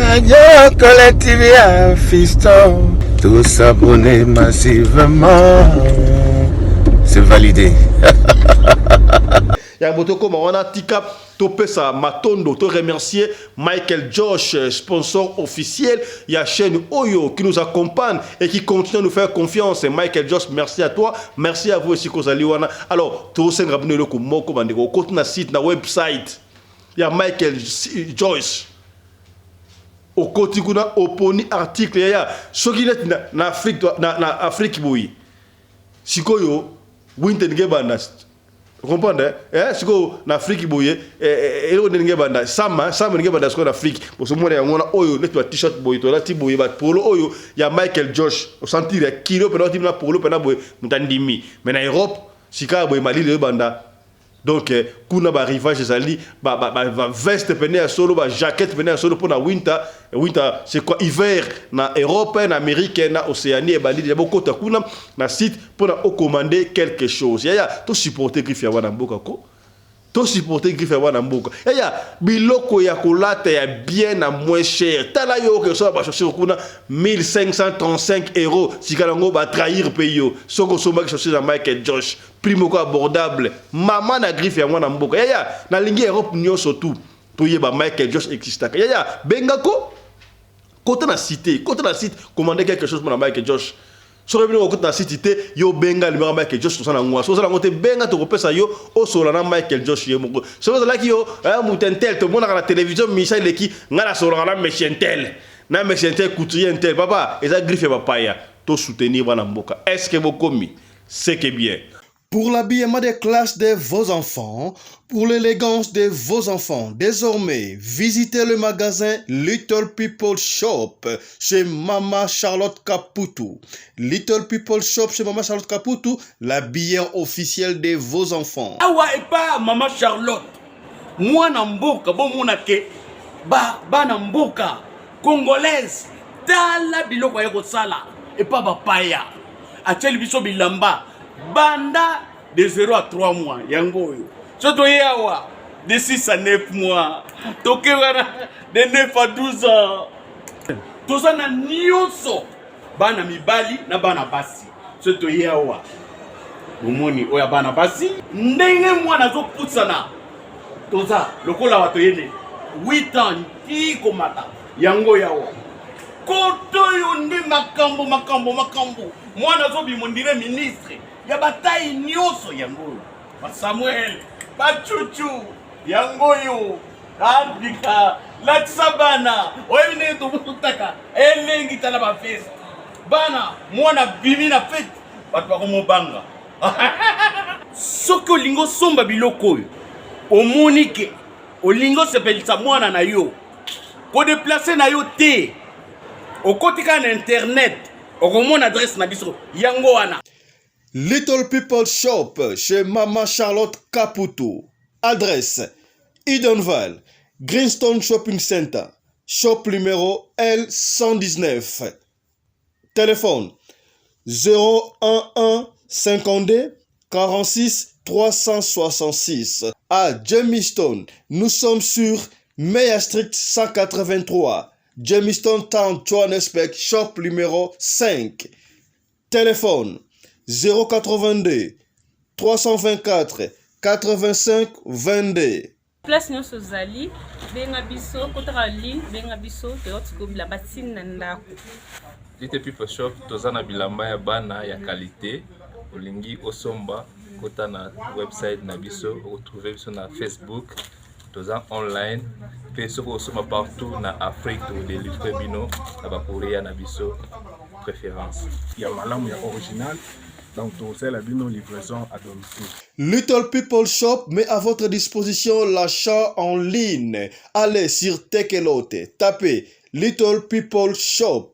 Radio Collective ya Fiston. Tous s'abonner massivement. C'est validé. ya tokóma wana tika topesa matondo to remercier Michael Josh sponsor officiel ya chaîne Oyo qui nous accompagne et qui continue à nous faire confiance Michael Josh merci à toi merci à vous aussi kozali wana alors tosenga bino eloko moko bandeko okoti na site na website ya Michael Joyce okoti kuna oponi article yaya soki neti na, na Afrique na, na Afrique boye sikoyo winter ndenge ebanda comprendre eh sikoyo na Afrique boye eh, eh, eloko ndenge ebanda sama sama ndenge ebanda sikoyo na Afrique bosomona yango wana oyo neti ba t-shirt boye tolati boye ba polo oyo ya Michael Josh osentir ya kilo pena otimi na polo pena boye moto andimi mais na Europe sika boye malili ebanda Donc eh, kuna ba rivage ezali ba, ba, ba, ba veste pene ya solo ba jaquette pene ya solo pona winter winter c'est quoi hiver na Europe na Amérique na Océanie ebandi deja bokota kuna na site pona ocommande quelque chose yaya to supporter griffe ya wana mboka ko to supporter griffe ya wana mboka yaya biloko ya kolata ya bien na moins cher tala yo oke osomba ba chaussure kuna 1535 euros sika yango ba trahir pe yo soki osombaki chaussure ya Michael Josh prix moko abordable mama na griffe ya mwana mboka yaya nalingi Europe nyonso tout toyeba Michael Josh existaka yaya benga ko kota na cité kota na site commander quelque chose mpona Michael Josh soki bino kokota na site te yo benga libanga Michael Josh tosala yango soki osala yango te benga tokopesa yo osola na Michael Josh ye moko soki ozalaki yo eh, moto intel tomonaka na télévision misa eleki ngai nasololaka na monsieur intel na monsieur intel couturier intel papa eza griffe ya bapaya to soutenir bana mboka est ce que bokomi c'est que bien Pour l'habillement des classes de vos enfants, pour l'élégance de vos enfants, désormais, visitez le magasin Little People Shop chez Mama Charlotte Caputo. Little People Shop chez Mama Charlotte Caputo, l'habillant officiel de vos enfants. Awa epa Mama Charlotte, mwana mboka bomona ke ba bana mboka congolaise tala biloko aye kosala epa bapaya atieli biso bilamba banda De 0 à 3 mois yango oyo. So toye awa de 6 à 9 mois. Toke wana de 9 à 12 ans. Toza na nyonso bana mibali na bana basi. So toye awa bomoni oyo ya bana basi ndenge mwana azopusana toza lokola bato yene 8 ans ti komata yango yawa koto oyo nde makambo makambo makambo mwana azobima ondire ministre ya bataille nyonso yango oyo basamuel bacucu yango oyo abika latisa bana oyebi ndenge tobutaka elengi tala bafeste bana mwana bimi na fete bato bakomobanga soki olingi osomba biloko oyo omoni ke olingi osepelisa mwana na yo kodeplace na yo te okoti kaka na internet okomona adresse na biso yango wana. Little People Shop chez Maman Charlotte Kaputu. Adresse Edenvale, Greenstone Shopping Center, shop numéro L119. Téléphone 011 52 46 366. À Jamestown, nous sommes sur Meyer Street 183. Jamestown Town, Johannesburg, shop numéro 5. Téléphone 082 324 85 22. Place nionso ozali benga biso kotaka ligne benga biso toyok sikoyo bilamba ti na ndako. Little People Shop toza na bilamba ya bana ya qualite olingi osomba kota na website na biso okotrouve biso na Facebook toza online pe soki osomba partout na Afrique tokodelivre bino na ba courrier na biso préférence. Ya malamu ya original donc tokosalela bino livraison à domicile. Little People Shop met à votre disposition l'achat en ligne. Allez sur Tekelote, tapez Little People Shop.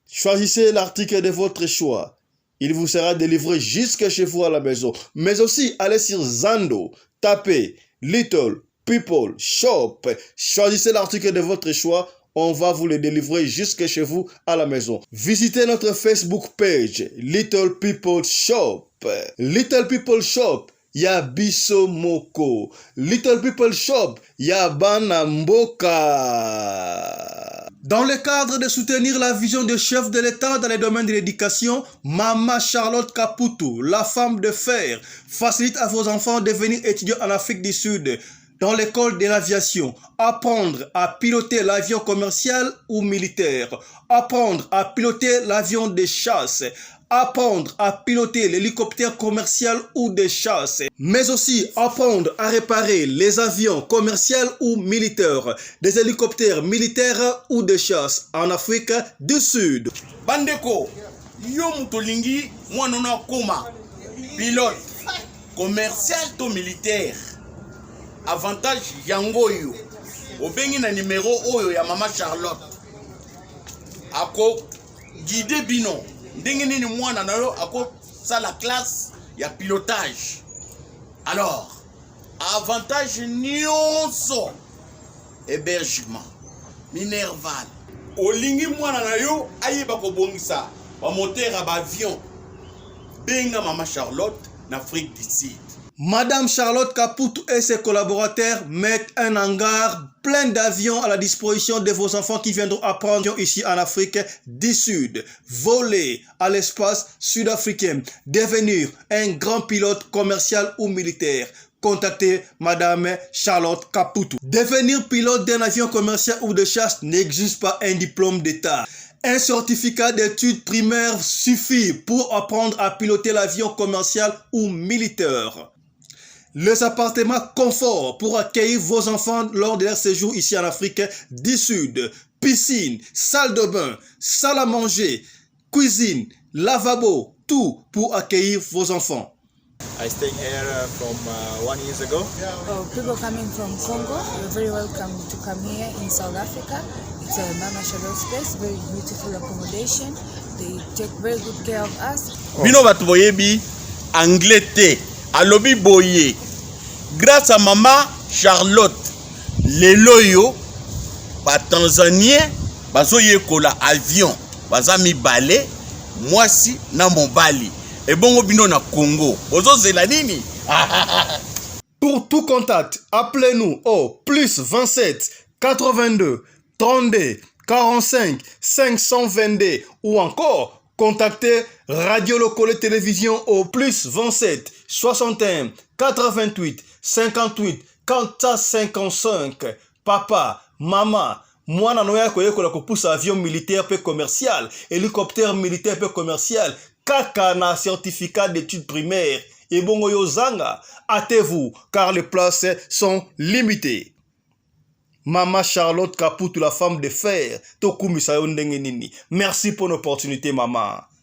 Choisissez l'article de votre choix. Il vous sera délivré jusque chez vous à la maison. Mais aussi, allez sur Zando, tapez Little People Shop. Choisissez l'article de votre choix. On va vous le délivrer jusque chez vous à la maison. Visitez notre Facebook page, Little People Shop. Little People Shop, ya biso moko. Little People Shop, ya bana mboka. Dans le cadre de soutenir la vision du chef de l'État dans les domaines de l'éducation, Mama Charlotte Kaputu, la femme de fer, facilite à vos enfants de venir étudier en Afrique du Sud dans l'école de l'aviation, apprendre à piloter l'avion commercial ou militaire, apprendre à piloter l'avion de chasse, apprendre à piloter l'hélicoptère commercial ou de chasse, mais aussi apprendre à réparer les avions commerciaux ou militaires, des hélicoptères militaires ou de chasse en Afrique du Sud. Bandeko, yo moto olingi mwana no akoma pilote commercial to militaire, avantage yango oyo obengi na numero oyo ya mama Charlotte ako guide bino ndenge nini mwana na yo akosala classe ya pilotage. Alors avantage nyonso hébergement, minerval, olingi mwana na yo ayeba kobongisa ba moteur ya ba avion, benga mama Charlotte na Afrique du Sud. Madame Charlotte Kaputu et ses collaborateurs mettent un hangar plein d'avions à la disposition de vos enfants qui viendront apprendre ici en Afrique du Sud, voler à l'espace sud-africain, devenir un grand pilote commercial ou militaire. Contactez Madame Charlotte Kaputu. Devenir pilote d'un avion commercial ou de chasse n'exige pas un diplôme d'État. Un certificat d'études primaires suffit pour apprendre à piloter l'avion commercial ou militaire. Les appartements confort pour accueillir vos enfants lors de leur séjour ici en Afrique du Sud. Piscine, salle de bain, salle à manger, cuisine, lavabo, tout pour accueillir vos enfants. I stay here from 1 years ago. Oh, people coming from Congo, you're very welcome to come here in South Africa. It's a Mama Charlotte space, very beautiful accommodation. They take very good care of us. Bino bato boyebi anglais te, alobi boye grâce à mama Charlotte lelo yo ba Tanzanien bazoyekola avion, baza mibale, mwasi na mobali. Ebongo bino na Congo bozozela nini? Pour tout contact, appelez-nous au plus 27 82 32 45 522 ou encore contactez Radio Lokole Télévision au plus 27 61 88 58 455. Papa, maman, mwana no ya koyekola kopusa avion militaire pe commercial, hélicoptère militaire pe commercial, kaka na certificat d'études primaires. Ebongo yo zanga, hâtez-vous car les places sont limitées. Mama Charlotte Kaputu, la femme de fer, tokumisa yo ndenge nini. Merci pour l'opportunité, maman.